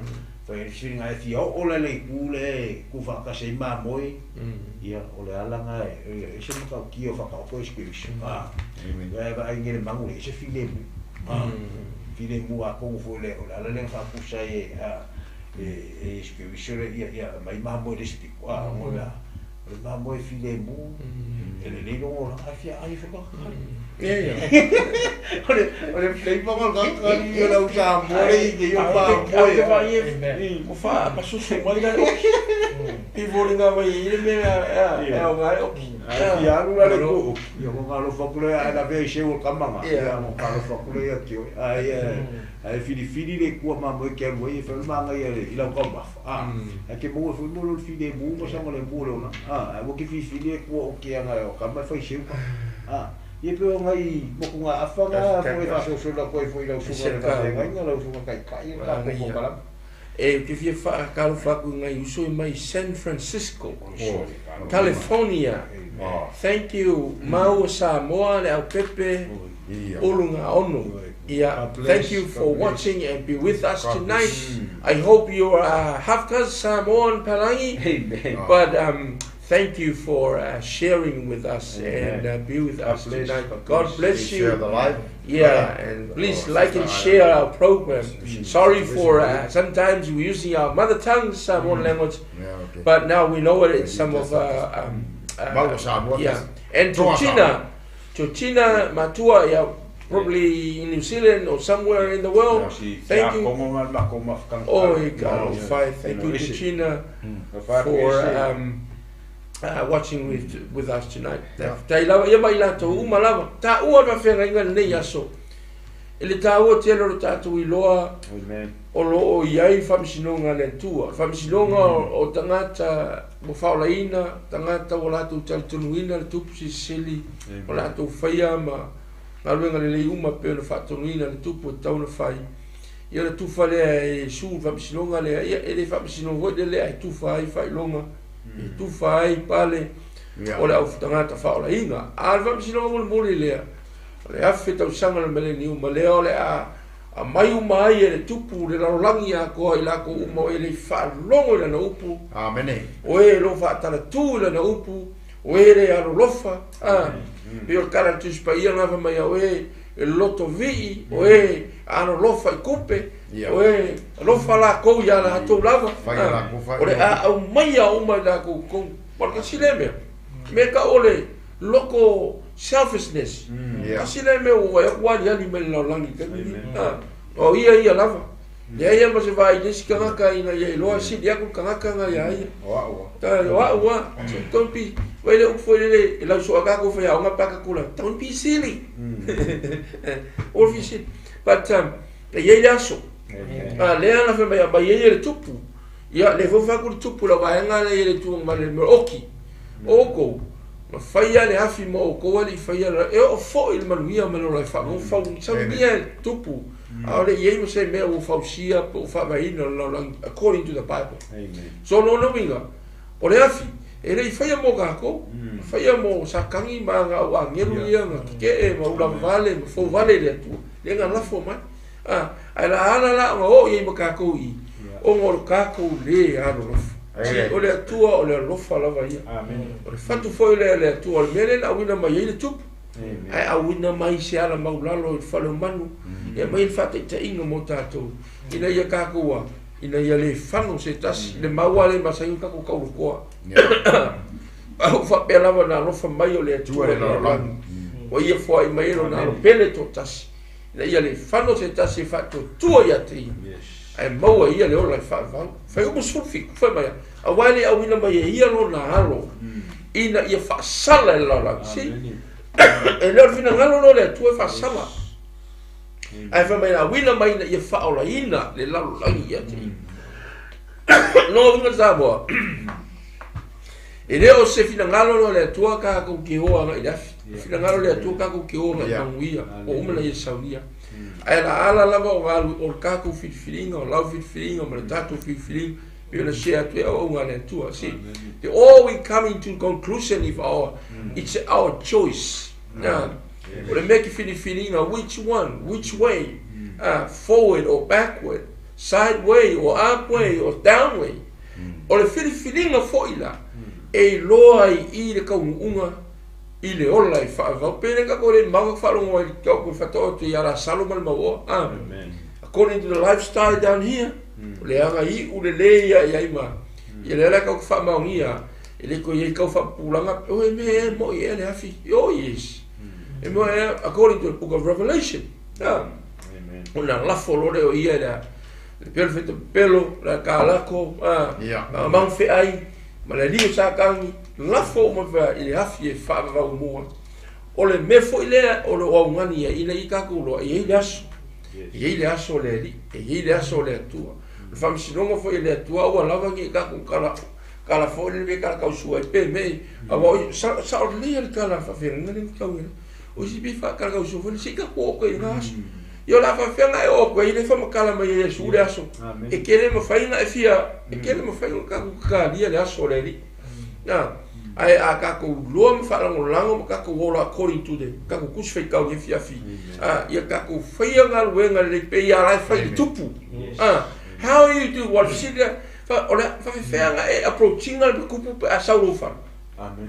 Fai le filifiliga e fia oo la le itu lea e tuufaatasi ai mamoe, ia, o le ala lena e ese matautia o faataoto e si Keriso. Ia e vaai nei i le manu e ese filemu. Filemu atonu foi le, o le ala lea na faatusa ai e Iesu Keriso le, ia, ia aumai mamoe i le isi pito. Ona o le a? O le mamoe filemu, e lelei lona olaga ae fia ai foi le tagata kali. O le o le flavor o le tagata kali o le au Samoa le i nei o mamoe. Ae ua faapasusu mai la le oki. Pei foliga mai ai le mea e aoga ai oki. Ae fia alu la le itu oki, ia ona alofa atu lea ae lavea i seu o le tama na, ia ona alofa atu lea ia te oe. Ae ae filifili le itu a mamoe e te alu ai e fai o le manaia i lau taumafa. A, ae te maua foi mo le filemu ma saogalemu o le olaga. A, ae aua te filifili e tua o ke aga o tama e fai seu ka. A, ia pei o nai motugaafa na foi e faasoasoaina atu ai foi i lau susuga i le faafeagaiga, lau susuga taitai o le tatou kokalama. E ou te fia faatalofa atu i nai uso i mai San Francisco, California. Thank you maua Samoa le aupepe ulugaono. Yeah, thank you for watching and be with us tonight. I hope you are half Samoan Palangi. Amen. But thank you for sharing with us and be with us tonight. God bless Share you. the live. Yeah, and please like and share our program. Sorry for sometimes we're using our mother tongue, Samoan language, Yeah, okay. but now we know it. It's some of Maua Samoa. yeah. And Toa Georgina, Georgina Matua, yeah, probably in New Zealand or somewhere in the world. Thank you. Oh, God, thank you, Georgina, for watching with us tonight. Tai lava, ia mai latou uma lava. Taua le faafeagaiga lenei aso. E le taua tele o le tatou iloa Amen. o lo o i ai faamasinoga a le Atua. O le faamasinoga o tagata ua faaolaina, tagata ua latou talitonuina le tupu silisili, o latou faia ma galuega lelei uma pei ona faatonuina le tupu e tatau ona fai. Ia o le tufa lea e Iesu i le faamasinoga lea, ia e le faamasinoga foi lele ae tufa ai faailoga, e tufa ai pale o le au tagata faaolaina. A o le faamasinoga mulimuli lea, o le 1,000 tausaga o le mileniuma lea o le a aumai uma ai e le tupu le lalolagi atoa i latou uma o e le i faalogo i lana upu. Amene. O e lo faatalatu i lana upu, o e le alolofa. Pei o le tala a le Tusi Paia na fai mai o e lotovii, o e alolofa i tupe, o e alofa lakou ia latou lava. Fai ia lakou fai. O le a aumaia uma i lakou totonu. O le tasi lea mea, mea tau o le loko selfishness. Tasi lea mea ua vaai atu ua aliali mai le lalolagi i le taimi lenei. O ia ia lava. Leai ia ma se vaai i le isi tagata ina ia iloa sili atu le tagata na ia ia. O au a. O au a. Don't be, vai le upu foi lele, e lausoa tatou faiaoga pe a tatou la, don't be silly. All be silly. But e i ai le aso. Lea na fai mai aumai ai e le tupu. Ia, lea foi ua fai atu le tupu i lau vaega lea i le itu agavale i le mea oki. O outou, na faia le afi ma outou e le i faia le, e oo foi le manuia ma le ola e faamaufau. Saunia e le tupu, a o le i ai ma se mea ua fausia po ua faavaeina le lalolagi, according to the Bible. So, o lona uiga, o le afi, e le i faia mo tatou, na faia mo Satani ma ana au agelu ia na tetee ma ulavavale ma fouvale i le Atua, lea na lafo mai. Ae la ala la ona oo i ai ma tatou i, ona o le tatou le alolofa. O le Atua o le alofa lava ia. O le fatu foi lea le Atua, o le mea lea na auina mai ai le tupu. Ae auina mai se ala maulalo i le fale o manu, e aumai le faataitaiga mo tatou, ina ia tatou a, ina ia le fano se tasi, le mau lava le masani o tatou taulutoa. A ua faapea lava na alofa mai o le Atua i le lalolagi, ua ia foai mai ai lona alo pele toatasi, ina ia le fano se tasi e faatuatua ia te ia, ae maua e ia le ola e faavavau. Fuaiupu 17, fai mai, aua e le auina mai e ia lona alo, ina ia faasala e le lalolagi. See? E le o le finagalo lea o le Atua e faasala. Ae fai mai, na auina mai ina ia faaolaina le lalolagi ia te ia. No uiga Samoa, e le o se finagalo lea o le Atua tatou te o agai i le afi. O le finagalo o le Atua tatou te o agai i manuia, ua uma ona ia saunia. Ae la ala lava o galu o le tatou filifiliga, o lau filifiliga ma le tatou filifiliga, pei ona share atu ai auauga a le Atua. See, the all we coming to conclusion if our, it's our choice. O le mea ke filifiliga, which one, which way, forward or backward, side way or up way or down way. O le filifiliga fo'i la, e iloa ai i le kaunu'uga i le ola e fa'avavau. Pe le kako le mau fa'alogo ai ka ko fa'ato'o atu ia Lasalo ma le mauoa. According to the lifestyle down here, o le aga i'u lelei ia i ai ma ia lea la kau fa'amaogia e le ko iai kau fa'apupulaga o e mea e mo'i ea le afi. Oh yes. E mo e according to the book of Revelation. Ona lafo lo le o ia le le pelo feto pelo la kalako mang fe ai ma le lio sa kangi lafo ma fa i le afi e fa'avavau mua. O le mea fo'i lea o le oaugani ia ina i kakou loa e iai le aso. E iai le aso o le Alii, e iai le aso o le Atua. O le faamasinoga foi e le Atua aua lava nei tatou kala kala foi le kala tausua ai pe me aua o sa'o lelei a le kala faafeagaiga lea na tau ai. O isi pe faakala tausua foi le se i tatou oo atu ai i lena aso. Ia o le a faafefea ona e oo atu ai le faamatala mai e Iesu le aso. E tele mafai ona e fia, e tele mafai ona tatou tatalia le aso o le Alii. Na, ae a tatou iloa ma faalagolago ma tatou ola according to the tatou tusi faitau i afiafi, ia tatou faia galuega lelei pei a la e fai i le tupu. How you do what fesili lea, o le faafefea ona e approach ina le tupu pe a sau lou fale.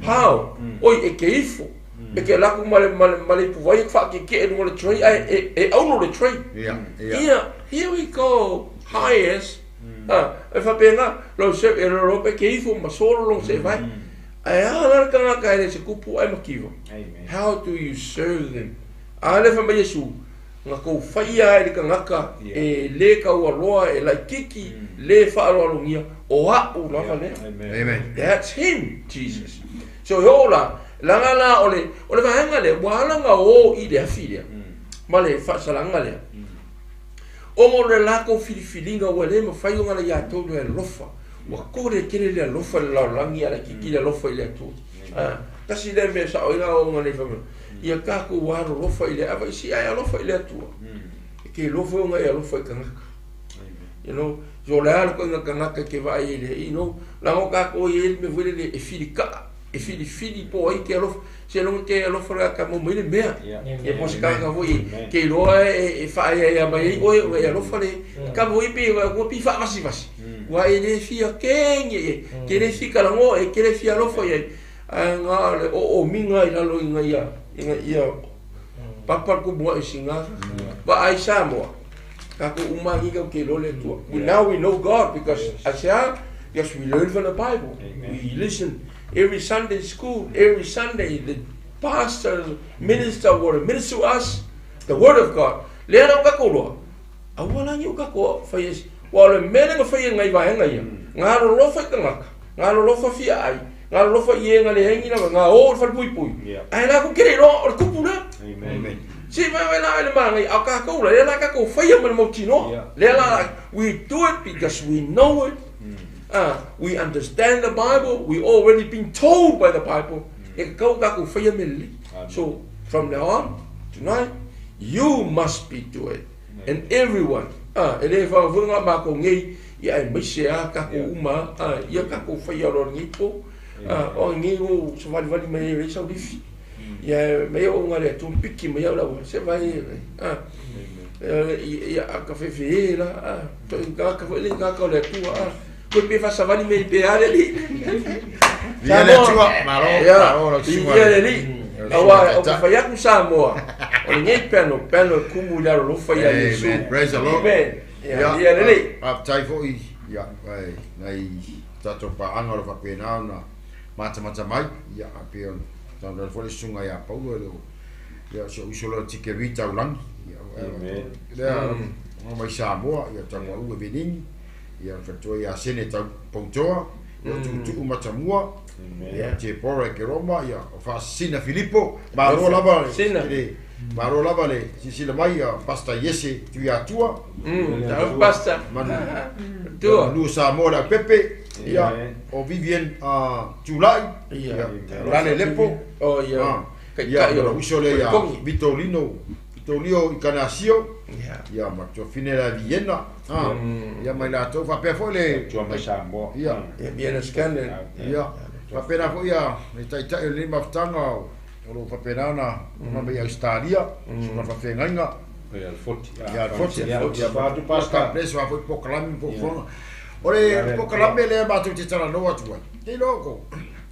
How? Oi, e ke ifo. E ke alu atu ma le ma le ma le ipuvai e faakeke'e i luga o le tray ae e aulo le tray. Ia, here we go, highest. E faapena, lau se e lolo pe ke ifo ma solo long se vai. Ae a la le tagata e le se kupu ae mativa. How do you serve them? A le fai mai Iesu, na kou faia ai le tagata e le taualoa, e laitiiti, le faaaloalogia, o a'u lava lea. Amen. That's him, Jesus. So e oo la, leaga la o le, o le vaega lea, ua ala ona o i le afi lea, ma le faasalaga lea. Ona o le latou filifiliga ua le mafai ona le iatou le alofa. Ua kore tele le alofa i le lalolagi a laitiiti le alofa i le Atua. Tasi lea mea e sa'o ai la ona nei fai mai, ia tatou alolofa i le ava isi ae alofa i le Atua. E ke iloa foi ona e alofa i tagata. You know, so o le a le koiga tagata e ke vaai ai le, you know, leaga o tatou e i ai le mea foi lele e filika'a, e filifili po o ai ke alofa. Seiloga ke alofa le aka mau mai le mea. Ia po o se tagata foi ke iloa e faaeaea mai ai oe ona e alofa le kava foi pe ua pei faavasivasi. Ua e le fia kegi i ai, ke le fia talanoa i ai, ke le fia alofa i ai. Ae na o le oomiga i lalo ina ia ina ia papa le kumu aʻe i siga. Vaai Samoa, tatou uma lava nei tatou te iloa le Atua. Now we know God because aisea? Because we learn from the Bible. We listen every Sunday school, every Sunday the pastor, minister will minister to us the word of God. Lea la o tatou loa, aua la nei o tatou fai ai, aua o le mea lea na fai e nai vaega ia, na alolofa i tagata, na alolofa fia ai, na alolofa i e na leai ni lava, na o i le falepuipui, ae latou te le iloa o le tupu lea. Se i vaevae la i le manaia, a o tatou la, lea la tatou faia ma le mautinoa. Lea la, we do it because we know it. We understand the Bible, we already been told by the Bible, e tatau tatou faia mea lelei. So, from now on, tonight, you must be do it. And everyone, e le whakafunga mākou nei, ia aemaise a tatou uma, ia tatou faia loa lenei po, o nei o savalivali mai ai sau lifi. Ia mai o ngā le atua piki mai au la se vai, ia ka fefe e la, to i ka foi le ka ka o le atua, koe pe whasavali me i pe a le li. Ia le Atua, malo, malo lau susuga. Ia le li. Aua, o ka whai aku Samoa, o le nei peno, peno e kumu i lalo lofa ia Iesu. Amen, praise the Lord. Amen. Ia, ia le li. Faafetai foi, ia, nai tatou paaga o lo o faapena ona matamata mai, ia, a pei ona saunoa foi le susuga ia Paulo e le o, ia, si ou uso lea o Tikeri Taulagi, ia, lea, o mai Samoa, ia, Tapuauu e Venini, ia, le faletua ia Sene Tau Poutoa, ia, o Tuutuu Matamua, ia, Tepora e Keroma, ia, o Faasisina Filipo, malo lava le, malo lava le silasila mai, ia, Pastor Iese Tuiatua, Tau Pastor. Manu, Tua. Manu o Samoa le Aupepe, ia, o Vivian Tulai, ia, Lale Lepo, Oh, ia. ia, ma lou uso lea ia Vitolino, Vitolio Ikanasio, ia, ma Tuafine la Viena, ia, ma i latou, faapea foi le, Tua mai Samoa. ia, Ia, Viena Scanlon. ia, faapena foi ia le taitai o lenei mafutaga o O lo faapena ona mai Australia, suga faafeagaiga. Ia le foti. Ia le foti. Ia fatu pasta. Place wa foi pokalame po fono. O le pokalame le matou te talanoa atu ai. Te iloa ko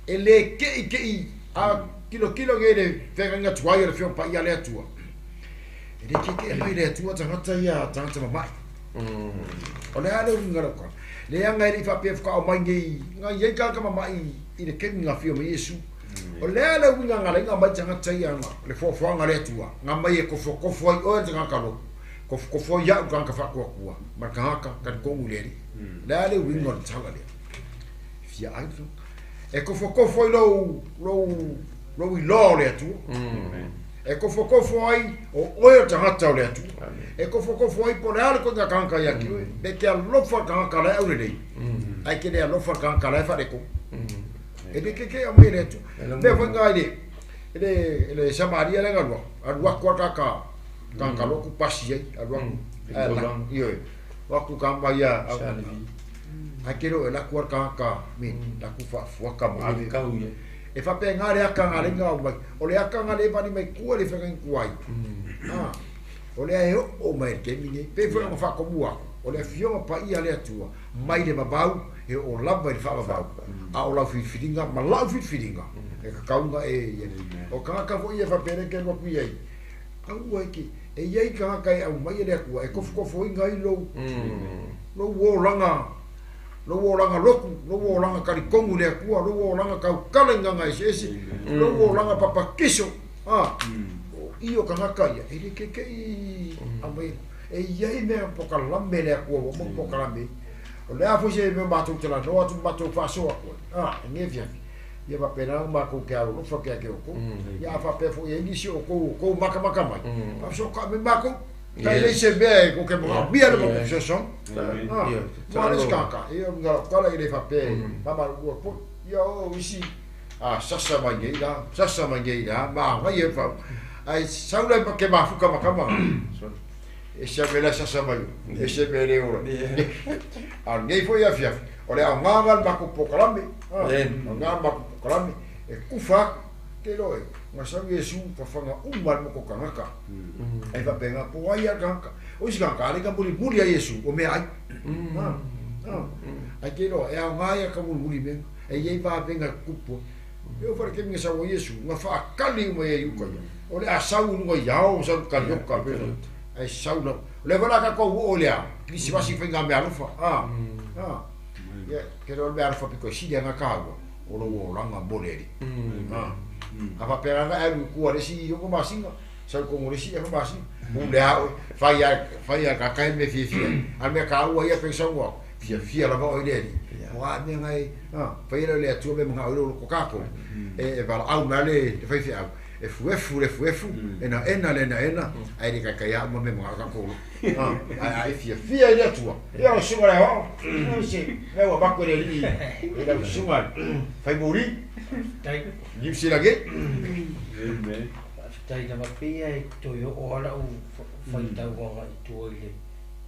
e le kei kei a kilo kilo ge le feagaiga tuai o le Afioga Paia le Atua. E le kei kei mai le Atua tagata ia tagata mama'i. O le a le uiga lau tala. Leaga e le i faapea faatoa aumai nei na i ai tagata mama'i i le taimi na afio mai ai Iesu. O le a le uiga na ala ai ona aumai tagata ia le foafoaga a le Atua, na aumai e kofokofo ai oe le tagata lotu, kofokofo ai au le tagata faatuatua ma le tagata talitonu i le Alii. O le a le uiga o le tala lea? E fia ai le tagata. E kofokofo ai lou, lou, lou iloa o le Atua. E kofokofo ai o oe o le tagata o le Atua. E kofokofo ai po o le a le koiga tagata ia te oe. E te alofa i le tagata la e aulelei, ae te le alofa i le tagata la e faaletonu. E le kekeʻi mai e le Atua. Mea foi na i le, i le, i le Samaria lea na alu atu, alu atu lava le tagata, tagata lotu pasi ai, alu atu, ae la, ioe, o atu tama ia, ae te le o e alu atu lava le tagata me, atu faafuata ma ave. E faapena le aka na alai ona aumai. O le aka na le vali mai tua i le feagaiga tuai, a, o lea e oo mai i le taimi nei. Pei foi ona faatomua atu, o le Afioga Paia a le Atua, mai le vavau e oo lava i le faavavau, a o lau filifiliga ma lau filifiliga, e tatau ona e i ai. O tagata foi ia faapea lea e te alu atu i ai, aua e te, e i ai tagata e aumai e le Atua e tofotofoina ai lou, lou olaga, lou olaga lotu, lou olaga talitonu i le Atua, lou olaga tautala i gaga eseese, lou olaga papatiso, a, o i o tagata ia, e le kekeʻi aumai e i ai mea pokalame le Atua ua uma ona pokalame ai. O le a foi se mea matou talanoa atu ma matou faasoa atu ai, a, i lenei afiafi, ia faapena ona matou te alolofa atu ia te outou. Ia a faapea foi e i ai nisi o outou o outou matamata mai, faafesootai mai matou. Tai leai se mea e tou te manaomia le matou fesoasoani. A, ua le isi tagata, ia o luga o lau tala e le faapea e faamalulu atu foi. Ia o isi, a sasa mai nei la, sasa mai nei la, manaia le fau. Ae sau la ke mafuta ma tama, e se mea la sasa mai, e se mea le ola. A o lenei foi afiafi, o le aoga lena o le matou polokalame, a, aoga le matou polokalame, e kufa atu, te iloa e, na sau Iesu fafaga uma le motu tagata. Ai faapena, po o ai lava le tagata. O isi tagata, a le na mulimuli a Iesu, o meaai. Ae te iloa, e aoga ia ka mulimuli i mea na. E i ai vavega e tutupu ai. E oo foi i le taimi na sau ai Iesu, na faatali uma i ai uka ia. O le a sau i luga i ao, sau i Kaliota, pei ona, ae sau lava. O lea foi o le a tatou oo i le a, Kerisimasi faiga meaalofa, a, a. Ia, te iloa o le meaalofa pito e sili lava ona taua, o lou olaga mo le Alii. A, a faapea lava e alu i tua i le isi 6 masina, sau i totonu o le isi 4 masina, pule lava oe, fai lava, fai lava e tagata ia le mea e fiafia ai. A o le mea taua ia pei ona saunoa atu, fiafia lava oe i le Alii. O a mea na e, a, fai lea e le Atua mea e manao ai lou loto tatou, e valaau mai lava le faifeau, efuefu le efuefu, enaena le enaena, ae le taitai lava uma mea e manao ai tatou loto. A, ae a e fiafia i le Atua, ia o le susuga i le aoao, o se mea ua avatu e le Alii i lau susuga faimoli, Faafetai. Niu Sila nei. Amen. Faafetai lava pei e toe oo lava lau faitau agai i tua i le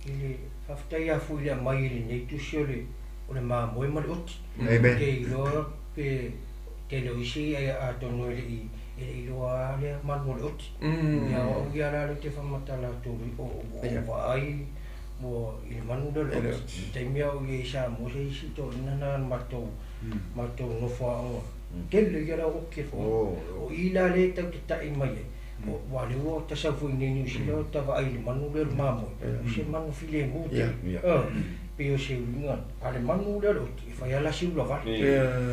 i le faafetai lava foi i le aumai e lenei tusi o le o le mamoe ma le oti. Amen. Ou te iloa pe tele o isi atonu e le i e le i iloa lava lea manu o le oti. Ia o au ia la lea ou te faamatala atu o ua ou vaai ua i le manu lea o le oti. I le taimi a o i ai i Samoa se isi toeaiina na na matou matou nofo aoga tele ia la oti e fofoga. O i la lea e tau tata'i mai ai aua o lea ua ta sau foi i inei i Niu Sila ta vaai i le manu lea o le mamoe, o se manu filemu tele. Pei o se uiga, a o le manu lea o le oti, e fai lava la si ula vale.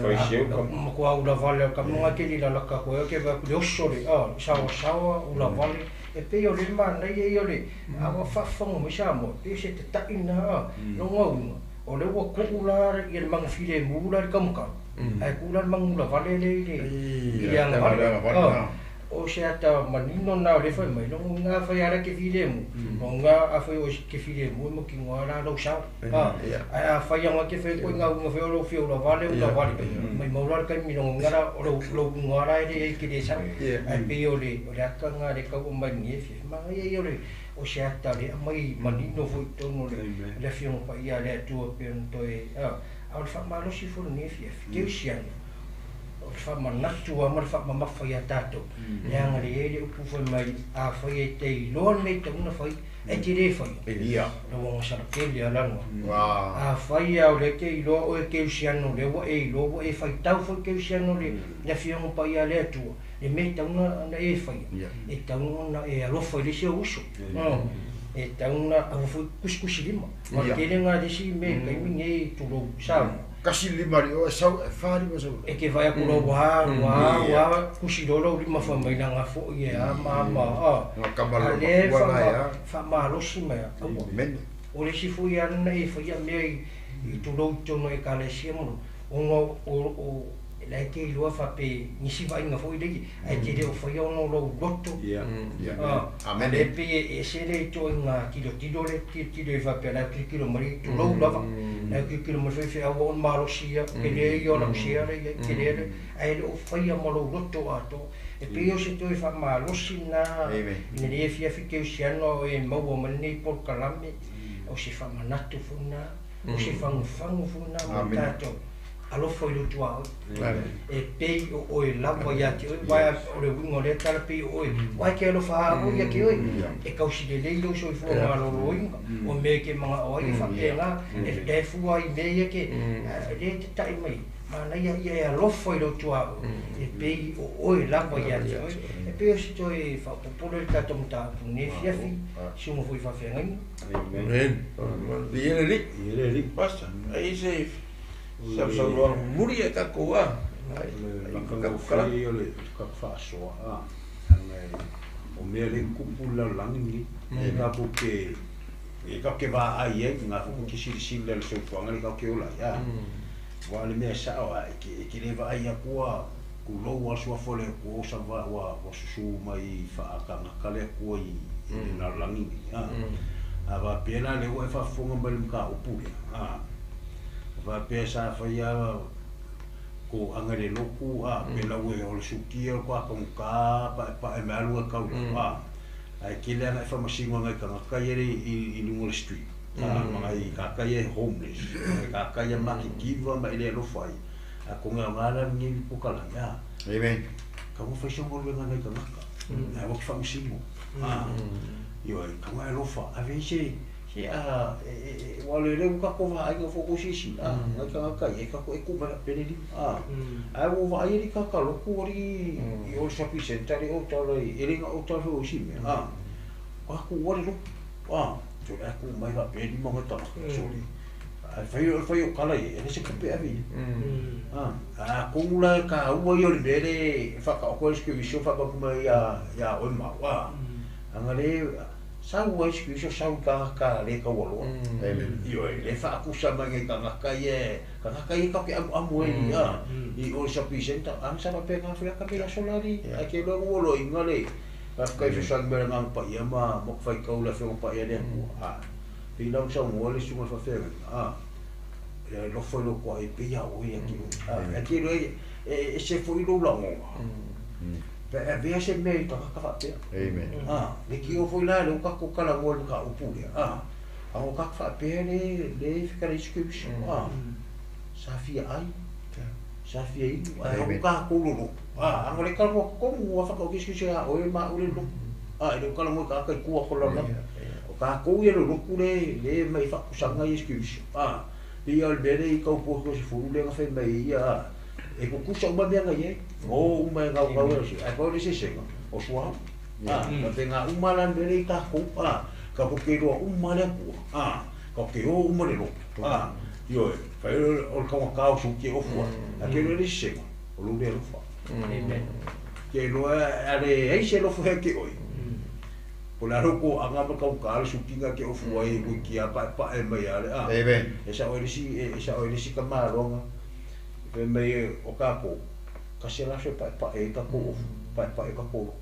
Fai si uka. Matua ula vale o ka mea tele i lalaka atu ai, ou te vaai atu i le oso le, saoasaoa, ula vale. E pei o le manaia ia o le, a ua faafofoga mai Samoa, e pei o se tata'i lena, lona uiga, o lea ua tuu la ia le manu filemu la i le taumatau, ae tuu la le manu ula vale lea i le, i le agavale. O se ata manino lena o lea e fai mai, lona uiga afai lava la e te filemu, lona uiga afai o oe e te filemu e mautinoa lava la lou sao. Ae afai lava e te fai atu ai uiga foi o lou fia ulavale, ulavale, maumau la le taimi lona uiga la o lou uiga la e leai e te le sao. Ae pei o le ata lena lea e tau aumai i lenei afiafi, manaia ia o se ata o lea e aumai manino foi i totonu o le Afioga Paia a le Atua pei ona toe, a o le faamalosi foi o lenei afiafi, kerisiano. O le faamanatu a ma le faamamafa ia tatou leaga le i ai le upu fai mai afai e te iloa le mea e tatau ona fai ae te lē faia lau agasala tele a laloa. Afai a o lea te iloa oe keusiano lea ua e iloa ua e faitau foi keusiano le le afioga paia a le Atua le mea e tatau ona e faia e tatau ona e alofa i le isi ou uso e tatau ona aua foi kusikusi lima ma le tele lena le isi mea i le taimi nei tulou Samoa. Kasi lima li o e sau e fa lima sau. E te vaai atu loa ua ua ua kusi loa lou lima fai mai lana foi e a ma ma Nga kama a lo lea makua la ia. faamalosi mai aua. Amen. O le isi foi ala na e faia mea i tulou i totonu o ekalesia ma ona o la e te iloa faapea nisi vaaiga foi lea ae te le o faia ona o lou loto. Amen. Le pei e ese le ituaiga tilotilo le tilotilo i faapea la e tilotilo mai tulou lava la e tilotilo mai faifeau ua ona malosi ia tele ia o lau sea le iai tele le ae le o faia ma lou loto atoa e pei o se toe faamalosi lena ina ia fiafi keusiano e maua mai lenei polokalame o se faamanatu foi lena o se fagufagu foi lena mo tatou alofa i lou tuaoi e pei o oe lava ia te oe uae o le uiga o lea tala pei o oe uae ke alofa a oe ia te oe e tausi lelei lou soifua malōlōina o mea e te maga'o ai e faapena e fua ai i mea ia ke lea e tata'i mai manaia ia e alofa i lou tuaoi e pei o oe lava ia te oe e pei o se toe faaopoopo lea i le tatou mataupu i lenei afiafi susuga foi i faafeagaiga. Amen. Viia le Alii. Ia le Alii. Pastor, ai se sausaunoaga momoli e tatou a. Le matagofie o le tatou faasoa a aga o mea le tupu i le lalolagi lenei e tatou te e tatou te vaai ai na foi te silasila i le soifuaga lea tatou te ola ai a aua o le mea sao a e te le vaai atu a tulou a le suafa o le Atua ua ua susu mai faatagata le Atua i le lalolagi lenei a a faapea la lea ua e faafofoga mai i le mataupu lea a faapea sa faia ko anga le lotu a pe lau e o le sukia o le toa pa'epa'e mai alu e tau a ae tele aga e faamasino agai tagata ia i luga o le street a magai tagata ia e homeless magai tagata ia matitiva ma e le alofa ai a konga aoga la lenei polokalame a. Amen. Kau fai se galuega nai tagata ae ua te faamasino a ioe kau e alofa ave ai se se a ua o lele ua tatou vaaiga foi tou silasila a nai tagata ia e tatou e tuu mai faapea le lima a ae ua ou vaai alii tagata lotu alii i o le shopping centre le o tala e le na o tala foi o isi mea a o tatou ua le lotu a sole ae tuu mai faapea lima nai tagata sole ae fai o le fai o tala ia e le se tupe e ave i ai a atonu la e taua ia o le mea le faataoto ai le sikuiso faapatu mai ia oe mau a aga le sau ai sikuiso sau i tagata le taualoa ioe le faatusa mai nai tagata ia tagata ia tatou te amuamu ai a i o le shopping centre aga sa faapena foi ata mea aso la alii ae te iloa ua loaina le faafetai fesoasoani mai le agaga paia ma ma faitau le afioga paia le Atua a pei la ona saunoa le susuga i le faafeagaiga a le alofa i lou tuaoi pei a oe ia te oe a ae te iloa e ese foi lou lagona pe avea se mea i tagata faapea. Amen. A leitioa foi la lea ua tatou talanoa i le mataupu lea a a o tatou faapea le le fekala isi keriso a sa fia ai sa fia inu ae au tatou lolotu a aga o le talanoa tonu ua whakaoki sikusi a oe ma ule lolotu a e le o talanoa i tagata i tua o lalolagi o tatou ia lolotu le le mai faakusaga ia sikusi a pei o le mea lea i tau po se fulu lea na fai mai ai ia e tutusa uma mea na i ai o uma e gaugau e se ae pau le eseesega o suauu a faapena uma la le mea lea i tatou a tatou te iloa uma le Atua a tatou te o uma le lotu a ioe fai o le taugata o suki e ofu ai ae te iloa le eseesega o lou le alofa. Amen. Te iloa a leai se alofa ia te oe po o le a lou toaga ma taugata le suki na te ofu ai toeitiiti lava pa'epa'e mai a le a. Amen. E sa'o ai le isi e sa'o ai le isi tamaloga fai mai o tatou tasi le aso e pa'epa'e ai tatou ofu pa'epa'e ai tatou lotu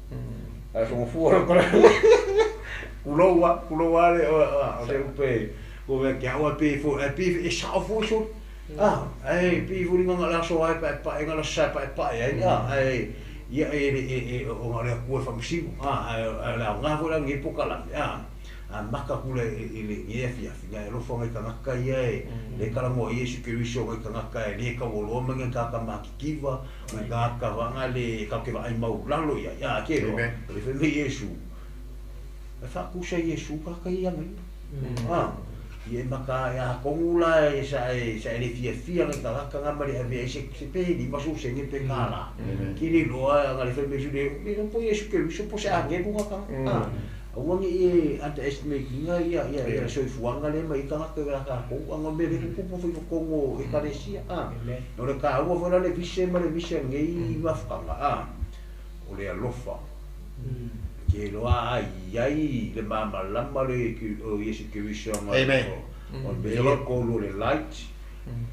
ae sogofua le kulou a kulou a le o se upe ko mea ke au ae pei foi ae pei e sa'o foi soli a ae pei foi le gaga o le aso a e pa'epa'e na le aso Sa e pa'epa'e ai a ae ia e le e ona o le Atua e faamasino a ae o le aoga foi la lenei polokalame a. A maka kula i le nge afiafi ngai alofa ngai kangaka ia e le kalagoa Iesu Keriso ngai kangaka e lē kaualoa ma ngai kaka makikiva ngai kaka vaga le kauke vaai maulalo ia ia ke loa le fai mai Iesu e faakusa Iesu kaka ia ngai a ia maka ia kongu la e sa e sa le fiafia ngai kangaka nga ma le ave ai se pe lima su senge pe kala ki le loa nga le fai mai Iesu le le po Iesu Keriso po se agelu nga ka a Aua e underestimate inga ia ia ia soifuaga le mai tagata i tatou aga mea le tutupu foi totonu o ekalesia a o le taua foi la le vise ma le vise nei mafukaga a o le alofa ke loa ai ai le mamalama le o Iesu Keriso aga o le kolu o le light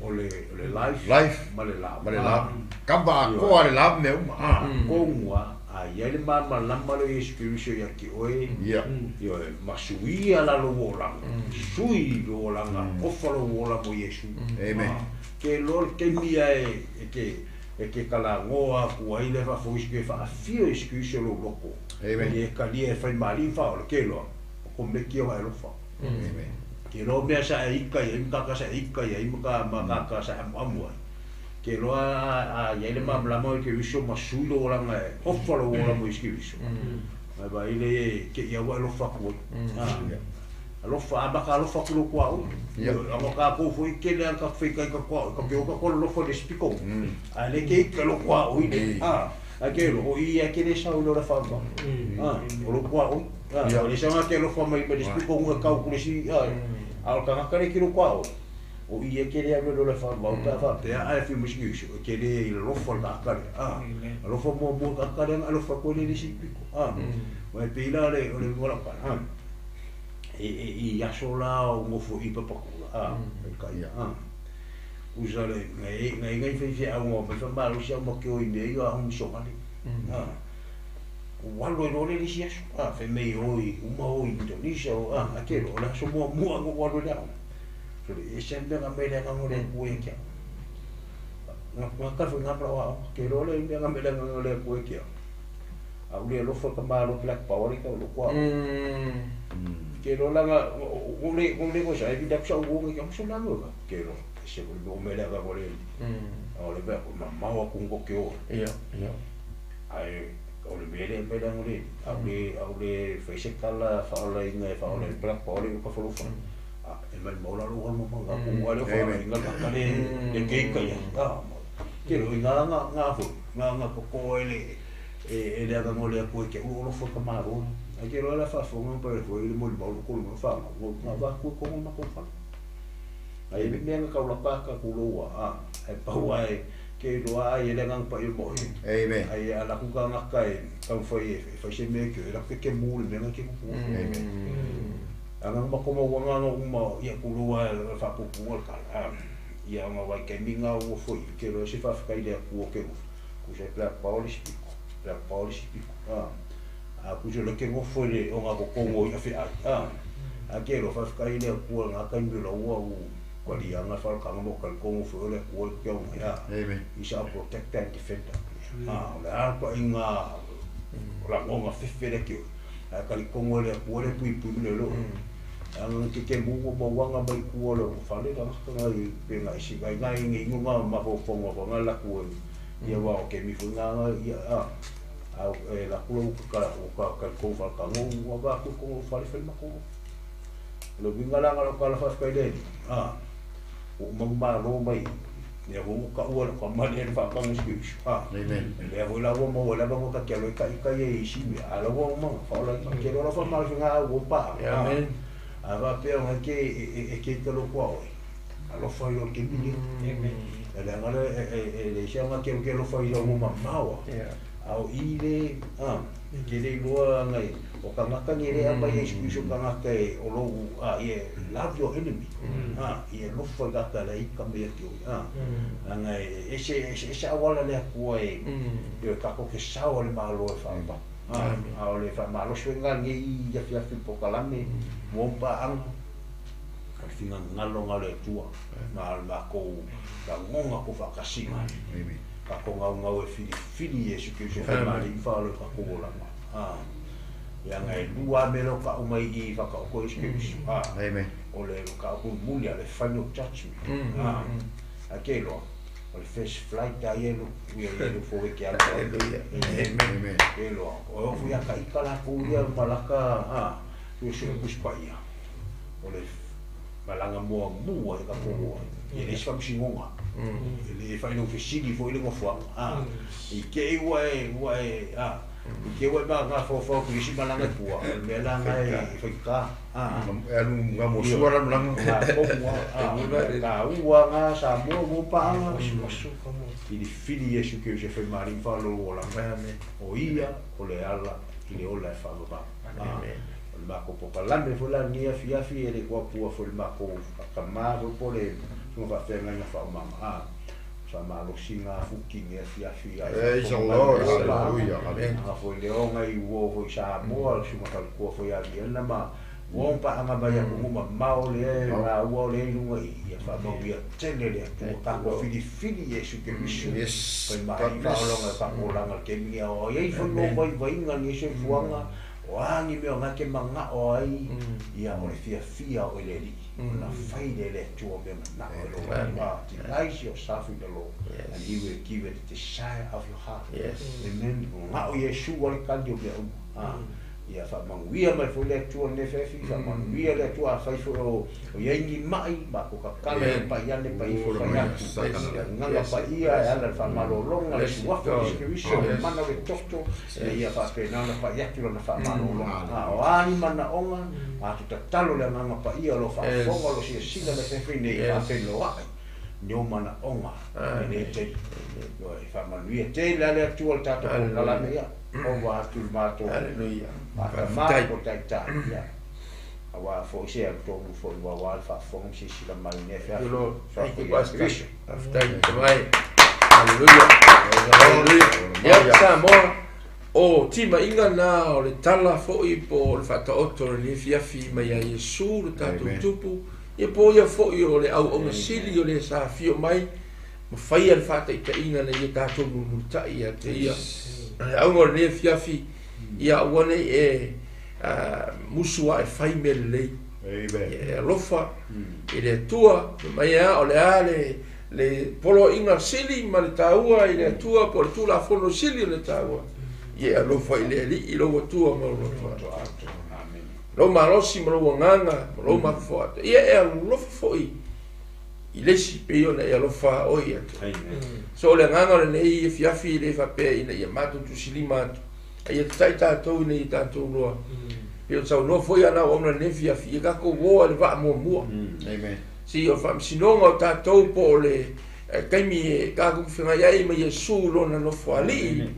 o le life life ma le lava ma le lava kava akoa le lava mea uma a kogua ai ai le mamalama le Iesu Keriso ia ki oe ia ioe masuia la lo olaga sui lo olaga ofa lo ola mo Iesu. Amen. Ke lo le taimi e ke kalagoa aku ai le faafoisi ke faafio Iesu Keriso lo loko. Amen. E kalia e fai mali fa o le ke loa o ko meki o alofa. Amen. Ke lo mea sa e ika ia maka sa e ika ia maka maka sa amu amu ai. Ke loa a ia le mamalama o Keriso masui lo olaga e ofa lo ola mo Iesu Keriso. Mai ba ile ke ia wa alofa ku. Alofa amaka alofa ku lo kwa o. Amaka ko foi ke le ka foi kai ka kwa ka ke o ka ko alofa le spiko. A le ke ke lo kwa o ile. A a ke lo o ia ke le sa o lo la fa ba. A o lo kwa o. A o le sa ke alofa mai le spiko ngai kau ku le si a. A o ka ka le ke lo kwa o. O ia ke le lo la fa ba o ka fa te a fi musiki ke le alofa ka ka le. A alofa mo mo ka ka le alofa ko le spiko. A Mai pila le o le wala pa ha. E i aso la o ngofo i papakula a ka ia a. Usa le ngai ngai ngai fe fe au mo fa ma lo sia mo ke o i me yo a un so mali. A. Walo lo le si aso a fe me o i uma o Indonesia o a ke lo la so mo mo ngo walo le. So le se me ga me le ga ngo le ku e kia. Nga ka fe nga pra wa ke lo le me ga me le ngo le ku e kia. A ule alofa ka malo Black Power ka lo kwa. Ke lo langa ule ule ko sa e da sa o ke so la lo ke lo se lo me la ga le. O le ba ma ma wa ku ngo ke o. Ia ia. Ai o le me le me la ngole. A ule fe se kala fa ola inga fa ola Black Power ka fo fa. A e mai mo la lo ma ma ku wa le fa inga ka le le ke ka ia. A ke lo inga nga nga fo nga nga ko ko ele e le aga ngole ku ke o lo fo ka maro. A ke lo la fa fo ngo pa fo ile mo ba lo ko mo fa ngo nga va ku ko mo ko fa. Ai me nga ka la pa ka ku lo wa a e pa wa e ke lo a ile nga pa i mo. Amen. Ai ala ku ka nga ka e ka fo e fa se me ke la ke ke mu le me nga ke ku. Amen. Aga ma ko mo nga no ma ia ku lo wa fa ku ku ka. Ia nga wa ke mi nga o fo ke lo se fa fa ile ku o ke. Ku se pla Paul la policy a a ku le ke ngo fo le o nga ko kongo ia fe a a ke lo fa ka ile ku nga ka mi lo wa u ko li nga fa ka mo ka kongo fo le ku ke o ya. Amen. Isa protect and defend a o la ko inga la ngonga fe fe le ke a ka li kongo le ku le pui pui le lo a nga ke ke mu mo wa nga mai ku le fa le ka nga i pe nga si ga nga ngi nga ma fo fo nga la ku ia wa o ke mi fo nga ia a a la ku ka ka ka ko fa ka ngo wa ba ku ko fa le ma ko lo binga la nga ka la fa ka ile a o ma ma lo mai ia wo ka ua ka ma le fa ka ngi a amen le vo la wo mo la ba ka ke lo ka ka ye si me a la wo ma fa la ke lo fa ma nga wo pa amen a va pe o ke e ke ke lo ko a lo fa yo ke mi amen le nga le le sia nga ke ke lo fa yo mo ma mawa a o ile a ke le loa ngai o ka ngaka ni le amba ye sku ka ngaka e o lo a ye love your enemy a ye lo fa ga ka le ka me ke a ngai e se e se awala le ku e yo ka ko ke sa o le malo e fa ba a o le fa malo swenga ngi ya fi fi pokalame mo pa ang ka finga ngalo ngalo e tua ma ma ko ka ngonga ko fa kasinga amen ka ko ngau ngau e fili fili Iesu Keriso fa mali fa lo ka ko la a Ia ngai lua me lo ka umai i whakaoko i Yesu Kristo. Amen. O le ka muli le final judgment. A ke loa. O le first flight a ia lo ia lo fo ke ala. Hallelujah. Amen. Amen. Ke loa. O fu ia ka ikala ku ia malaka ha. Tu se ku ia. O le malanga mua mua e ka ko. Ia le sfa msingonga. Le fa ino fesili fo ile ngofua. I ke ua e ua e a. I ke ua ba ka fo fo ku isi malanga pua. Me la ngai fa ka. Alu nga mo sua la mlanga. Ka ko mua. Ka ua nga sa mo mo pa nga. I le fili Yesu ke se fe mari fa lo ola. Amen. O ia o le ala i le ola e fa ba. Amen. O le mako pokalame fo la nia fiafi e le kua pua fo le mako kama fo pole mo fa fe nga fa o mama. Sa malosi ngā fuki ngā fiafi. Praise the Lord. Hallelujah. Amen. Nga fo le onga i uo fo i Samoa, sunga falekua fo i Aliana ma uo paanga mai a kumu ma mao le e, ngā ua o le ilunga i ia whamau ia tele le atua kako filifili Yesu ke misu. Yes. Fai mai God bless. whaolonga whakolanga ke mingia o iei fo no vai vainga ni se fuanga o angi mea o ngā ke manga o ai ia o le fia fia o le ri. Na fai le le atua mea mana o lo Amen. Delight yourself in the Lord Yes. and he will give you the desire of your heart. Yes. Amen. Ngā o Yesu o le kandi o mea umu. Ia whamanguia mai fo le atua ne whewhi, whamanguia le atua a whai fo o iei ni mai, ma ko kakala e Amen. pai ane pai ifo Ora whai mai, atu. sakana. Ia nganga Yes. pai ia e ala le whamalolonga, le Yes. suafa, le skiriso, le Yes. mana le toto, e ia whaapenana pai atu lana whamalolonga. O ani mana onga, a tu tatalo le nganga pai ia lo whaafonga, lo sia sila le whewhi nei Yes. whaapeno ai. Nio mana onga, Amen. e nei te. Io e whamanuia te le ale atua le tātou Hallelujah. kalame ia. O wā atu le mātou. Hallelujah. Whakamā Faafetai. ko taitai, ia. A wā fo se a tōmu fo i wā wā le whaafonga si sila mai ne Thank you, Lord. Thank you, Ia Pastor. Kristo. Faafetai te mai. Hallelujah. Hallelujah. Ia Samoa, o tima inga nā o le tala foi po o le whataoto le ni fiafi mai a Iesu le tātou Amen. tupu. Ia po ia foi o le au onga sili o le sa fio mai. Ma whaia le whataitaina na ia tātou mumutai ia te ia. Le auga o le fiafi ia aua nei e musu a e whai me lelei. Amen. E alofa i le Atua, mai a o le a le poloaiga sili ma le tāua i le Atua po o le Tulafono sili o le tāua. Ia e alofa i le Alii i lou Atua ma lou loto atoa. Amen. Lou malosi ma lou agaga ma lou mafofoa. Ia e alofa foi i le isi pei ona e alofa o i atu. Amen. So o le agaga o lenei fiafi le faapea ina ia matou tusilima atu. A ia tatai tātou ina ia tātou loa. Pe o saunoa foi ana o auna lenei fiafi, ia kākou uō a le vaa muamua. Amen. Si o faamasinoga o tātou po o le kaimi e kākou feagai ai ma Iesu lona nofo alii.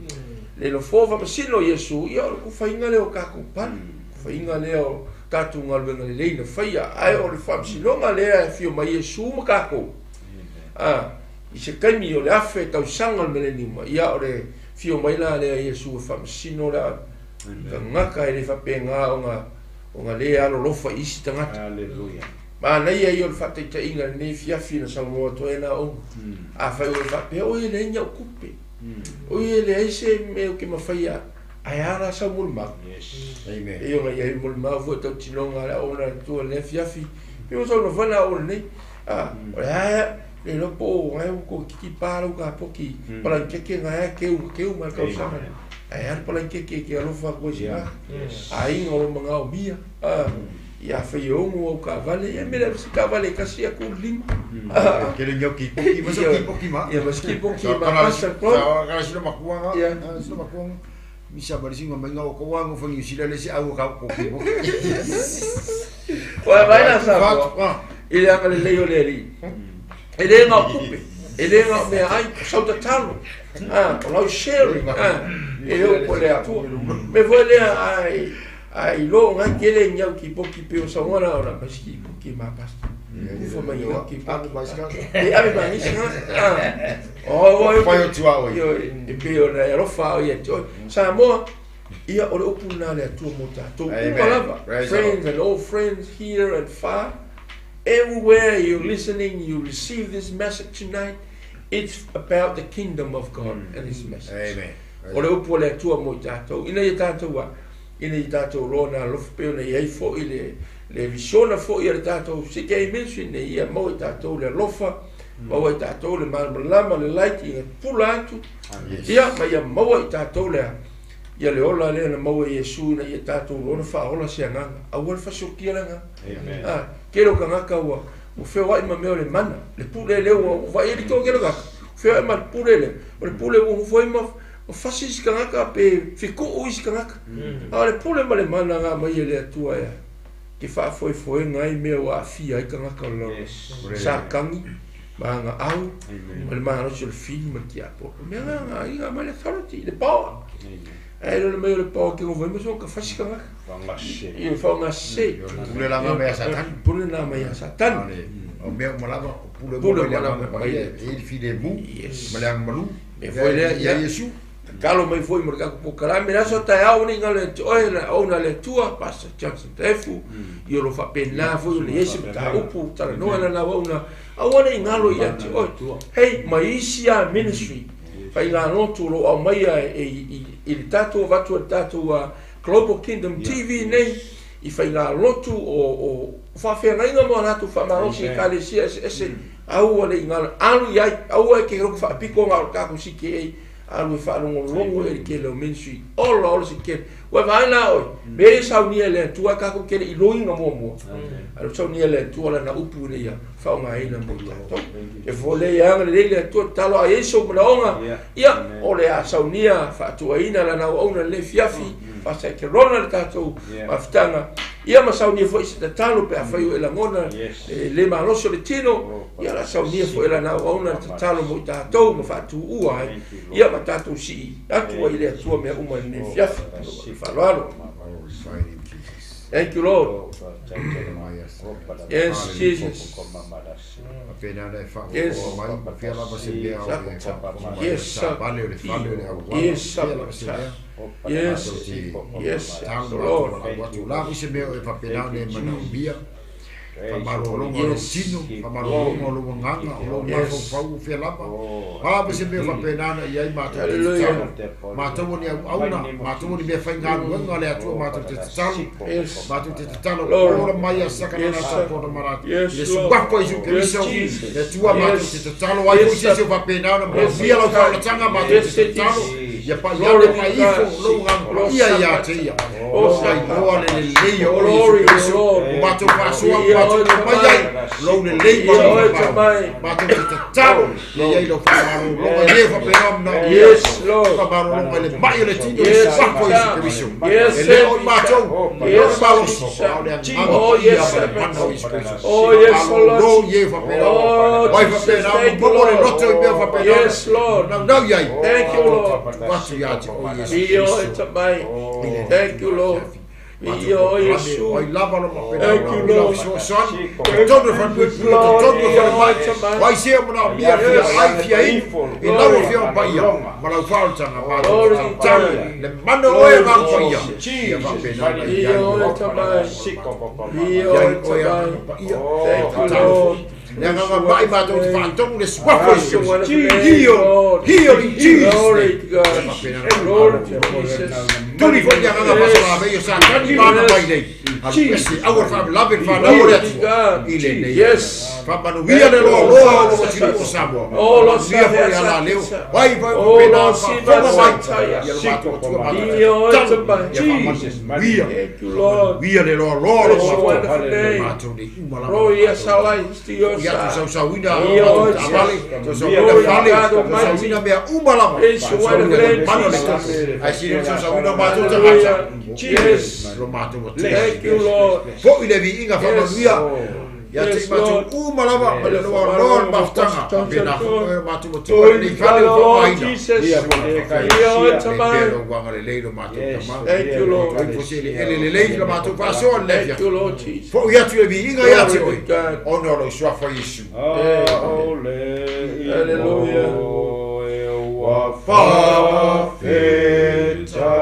Le nofoa faamasino o Iesu, ia o le kufaiga lea o kākou pale. Kufaiga lea o tātou galuega lelei na faia. Ae o le faamasinoga lea e fio mai Iesu ma kākou. I se kaimi o le afe tausaga o le meleniuma, ia o le fio mai la lea Iesu e faamasino le tagaka e le faapegā ona lē alolofa i isi tagata. Hallelujah. Manaia ia o le faataitaiga lenei fiafi na saunoa atu ai na ouga. Afai o le faapea, oi e leai nia'u kupe. Oi e leai se mea o ke mafaia, ae a la sau molimau. Yes. Amen. E ona iai molimau foi tautinoga a le aoga le Atua lenei fiafi. Pe o saunoa foi na aoga lenei. O le a le iloa po o gae ua kokiki pā lau kapoki palaikeke gae keu keu ma le tausaga. Ae a le palaikeke ke alofa aku ai sina. Yes. Aiga o lo mangao mia. Ia fai ongo au kaavale, ia mele si kaavale kasi aku lima. Ke le ngau ki poki ma ki poki ma. Ia mas ki poki ma pasa ko. Sa kana sila makuanga. Yeah. Sila makuanga. Misa bari singa mai ngau ko wango fangi sila le si au ka ko ki poki. Wa vai na sa. I le anga le lei o le alii. E le ngā kupe, e le ngā mea ai, sau tatalo. O lau sharing, e le upo le atua. Me foi lea ai, ai lo ngai kele nyau ki poki pe o sawana ora, mas ki poki ma pasta. Kufa mai ngau ki poki. E ave ma nisi nga. O o Pai o tua oi. Io e pe o na alofa o ia te oi. Samoa, ia o le upu nā le atua mō tātou. Amen. Uma lava. Praise the Friends and old friends here and far. Everywhere you're listening, you receive this message tonight. It's about the kingdom of God and His message. Amen. O le upu o le atua mo i tātou. Ina ia tātou a, Ina i tatou loa na alofa pe ona i ai fo'i le visiona fo'i a le tatou CK Ministry ina ia maua i tatou le alofa, maua i tatou le malamalama, le light ina pula atu. Ia ma ia maua i tatou le ia le ola lea na maua i Iesu ina ia tatou loa na faaola se agaga. Aua le fasiokia le agaga. Ah, kele o kangaka ua feoai ma mea o le mana. Le pule lea ua vaai ai le toa kele o kaka. Feoai ma le pule lea. O le pule ua nofo ai ma fasi isi kangaka pe fikuu isi kangaka. A o le pule ma le mana nga mai e le Atua ea. Ke faafoefoega ai mea ua aafia ai kangaka o le lalolagi. Sa kangi, ma aga au, ma le malosi o le fili ma le tiapolo. Mea nga nga i nga mai le authority, le power. Ae le mai o le power ke ngofo ai ma so ka fasi kangaka. Ia faaaogasese. Pule lava mai a Satani. Pule na mai a Satani. O mea uma lava, o pule Pule uma mai le uma lava agaga mai paia, le e i le filemu, Yes. ma le agamalu, Mea foi lea, ia ia. Iesu. Tatalo mai foi mo le tatou polokalame le aso taeao nei galo ia te oe le auauna a le Atua Pastor Johnson Taefu ia o lo o faapena foi ona i ai se mataupu talanoa i lana auauna aua ne i galo ia te oe hei ma isi a ministry faigalotu o lo o aumaia e i le tatou avatu e le tatou Global Kingdom TV nei i faigalotu o faafeagaiga ma latou faamalosi i ekalesia eseese aua ne i galo alu i ai aua e ke logo faapiko ga o le tatou CKA alu e faalogologo e le tele o ministry ola ola se tele ua vaai la oe mea ia saunia e le Atua tatou tele i loiga muamua ae saunia e le Atua lana upu ina ia faaaogaina mo i tatou e fole ia agalelei le Atua tatalo a i ai sou manaoga ia o le a saunia faatuaina lana auauna lenei fiafi faasaekelona le tatou mafutaga ia ma saunia foi se tatalo pe afai o e lagona le le malosi o le tino ia la saunia foi lana auauna le tatalo mo i tatou ma faatuua ai ia ma tatou sii atu ai le Atua mea uma i lenei fiafi faaaloalo. Glorify him, Jesus. Thank you, Lord. Yes, Jesus. Faapena ona e Yes. faaoaoa mai, fia lava se mea o e faafofoga mai, Yes, sa vale o le fale o le auala, Yes, fia lava se mea. Yes. Matou te Yes, tatalo Lord. matou valaau atu. O la foi se mea o e faapena ona e manaomia, faamalologa o lou tino, faamalologa o lou agaga, o lou Yes. mafaufau o fia lava. A ma se mea faapena ona i ai matou te Hallelujah. tatalo. Matou o ni auauna, matou o ni mea faigaluega a le Atua, matou te tatalo. Yes. Matou te tatalo, Lord. ola mai a saka na Yes, na sir. kona maratu. Yes, Le Lord. suafa o Iesu Yes, Keriso, Jesus. le Atua matou Yes. te tatalo ai foi Yes, se se sir. o faapena ona Yes, manaomia lau sir. faaolataga, matou Yes, te it is. tatalo. Ia pai Glory ane to pai God. ifo, lou agaga Lord, paia ia te ia. Oh, O iloa le lelei o oe Glory, Iesu Keriso. Lord. O matou faasoa, Ia matou oe mai tamai. ai, lou lelei ma Ia lou oe mamalu. tamai. Matou te tatalo, ia i ai lau faamalologa, ia e faapena ona manaomia. Yes, Lord. Faamalologa i le mai o le tino, le Yes, suafa o Iesu sir. Keriso. Yes, E le sir. o i matou, e le o Yes, le malosi, sir. a o le agaga Oh, paia yes, ma le sir. mana o Iesu Keriso. Oh, yes, Faamalolo Lord. ia e faapena ona. Oh, Vai Jesus, faapena ona thank you, momo le Lord. loto i mea faapena ona. Yes, Lord. Naunau i ai. Thank you, Lord. Atu ia te oe Iesu Ia oe Keriso. tamai. Thank you, Lord. Ia oe Iesu. Ai lava lo mapena Thank you, Lord. Sosoani. Totonu e fanua i pule, Lord, totonu e ia fale mai. oe tamai. Vai se o manaomia fia Yes. ai fia inu. I lau o fia o paia. Ma lau faaolataga matou Glory te to tatalo. God. Le mana o oe Glory to agaga paia. Jesus. Ia faapena ona i Ia ai. oe tamai. Ia Ia oe oe tamai. agaga paia. Thank you, Tatalo Lord. foi. Le agaga mai matou te faatonu le suafa o Bless your Iesu. wonderful name, Heal, Lord. heal in Jesus' Glory name. to God. Glory to Jesus. Tuli foi le agaga pasalave o Satani ma ana mai nei. Alu ese, aua le faalavelave le fanau o le Glory to Atua. God. I lenei. Yes. Faamanuia le loaloa o lo atunuu o Samoa. Oh, Lord, Faamanuia foi ala leo. Vai vai Oh, faapena Lord, faafofoga mai. Siva Ia lo matou Atua matou Ia oe tatalo. tamai. Ia faamanuia. Thank you, Lord. Faamanuia le loaloa o lo Bless your matou. wonderful name. Matou nei uma lava. Glory, yes, our lives to your Ia tu side. sausauina Ia oe, matou taavale, sausauina Glory to fale, God Almighty. sausauina mea uma lava. Bless your Sausauina wonderful le name, mana o le Jesus. toto. Ae sili ona sausauina matou Hallelujah. tagata. Yes. Lo matou Atua. Thank you, Lord. Foi le viiga faamanuia. Ia te Yes, matou Lord. uma lava ma le loaloa le mafutaga. Faapena foi o matou Atua Glory lenei to fale God, o Lord faaaogaina. Jesus. Ia oe Le tamai. pea lou agalelei lo matou tama. Thank you, Lord. Oi fo se le ele lelei lo matou faasoa lenei Thank afiafi. you, Lord Jesus. Foi atu le viiga ia te Glory oe. to God. Ona o lou suafa Iesu. Hallelujah.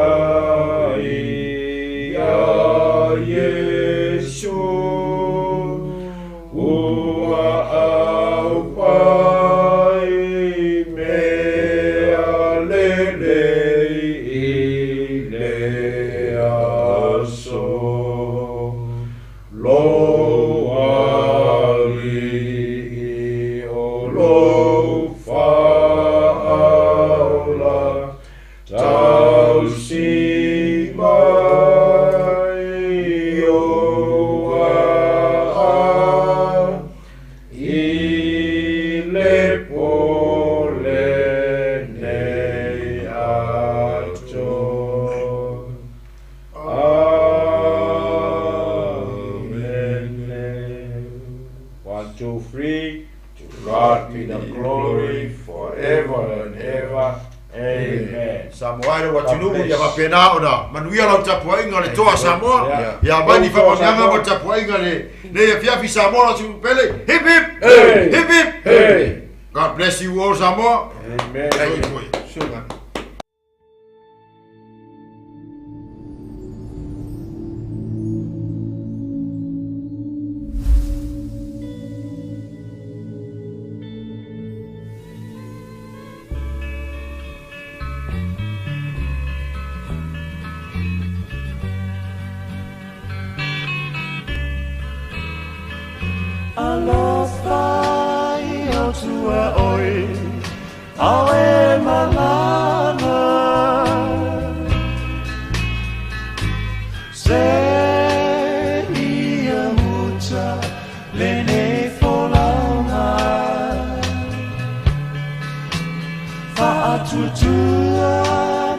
Faafetai ia Iesu ua aupai mea lelei i le po lenei ato. Amen. 1, 2, 3. To God be the glory forever and ever. Amen. Samoa e le atunuu ia faapena ona manuia lau tapuaiga o le toa Samoa. Ia mai ni faamanuiaga mo le tapuaiga lenei afiafi Samoa le atunuu pele. Hip hip! Hey! Hip hip! Hey! God bless you all Samoa. Amen. Suga. Alofa i au tua oi, au e malama. Se ia muta lenei folauga. Faatuatua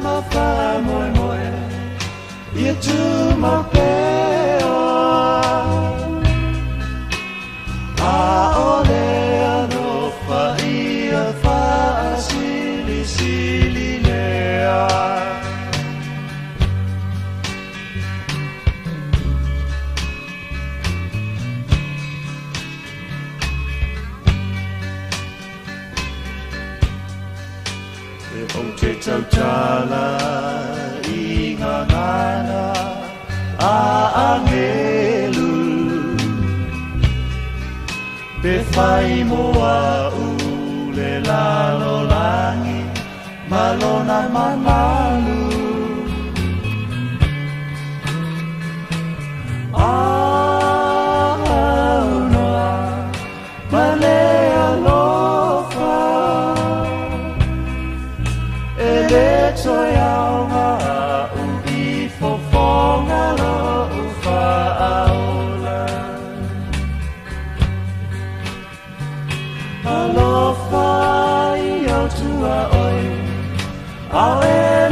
ma faamoemoe, ia tumau pea. Aole alofa ia faasilisili lea. O te tautala i ngā ngana a angelu. Pe whai moa u le lalo langi, malona mamalu. Au noa, ma le alofa. E le toe auga u i fofoga lo u faaola. Alofa i au tua oi, au e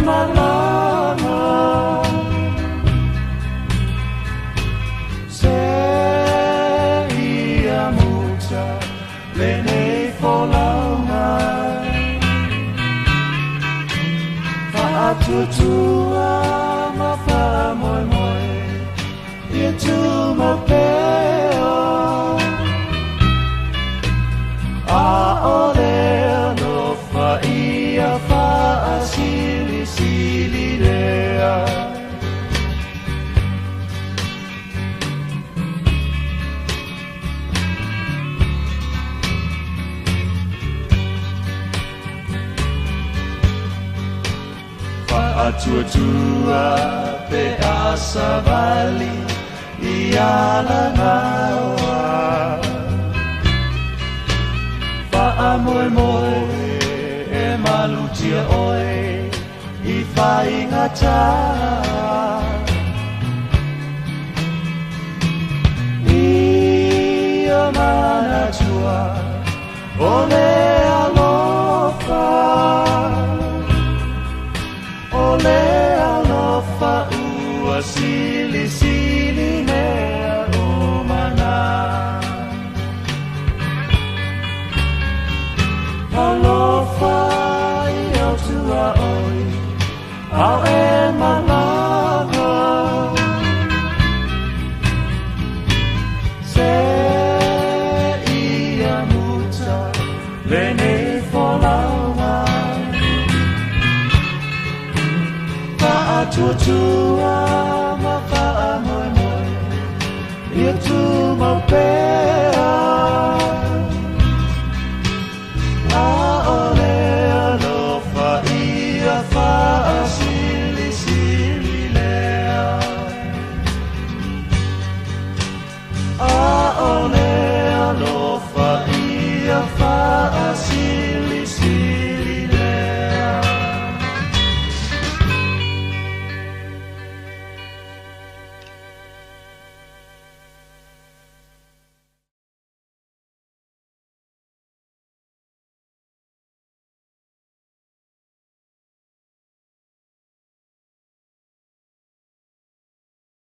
malama. Se ia muta lenei folauga. Faatuatua ma faamoemoe, ia tumau pea. Aole alofa ia faasilisili lea. Faatuatua pe asavali i alagaoa. Faamoemoe e malutia oe i faigata. Ia manatua o le alofa. O le alofa ua silisili mea o mana. Alofa i au tua oi, au e malama. Se ia muta lenei folauga. Faatuatua ma faamoemoe, ia tumau pea.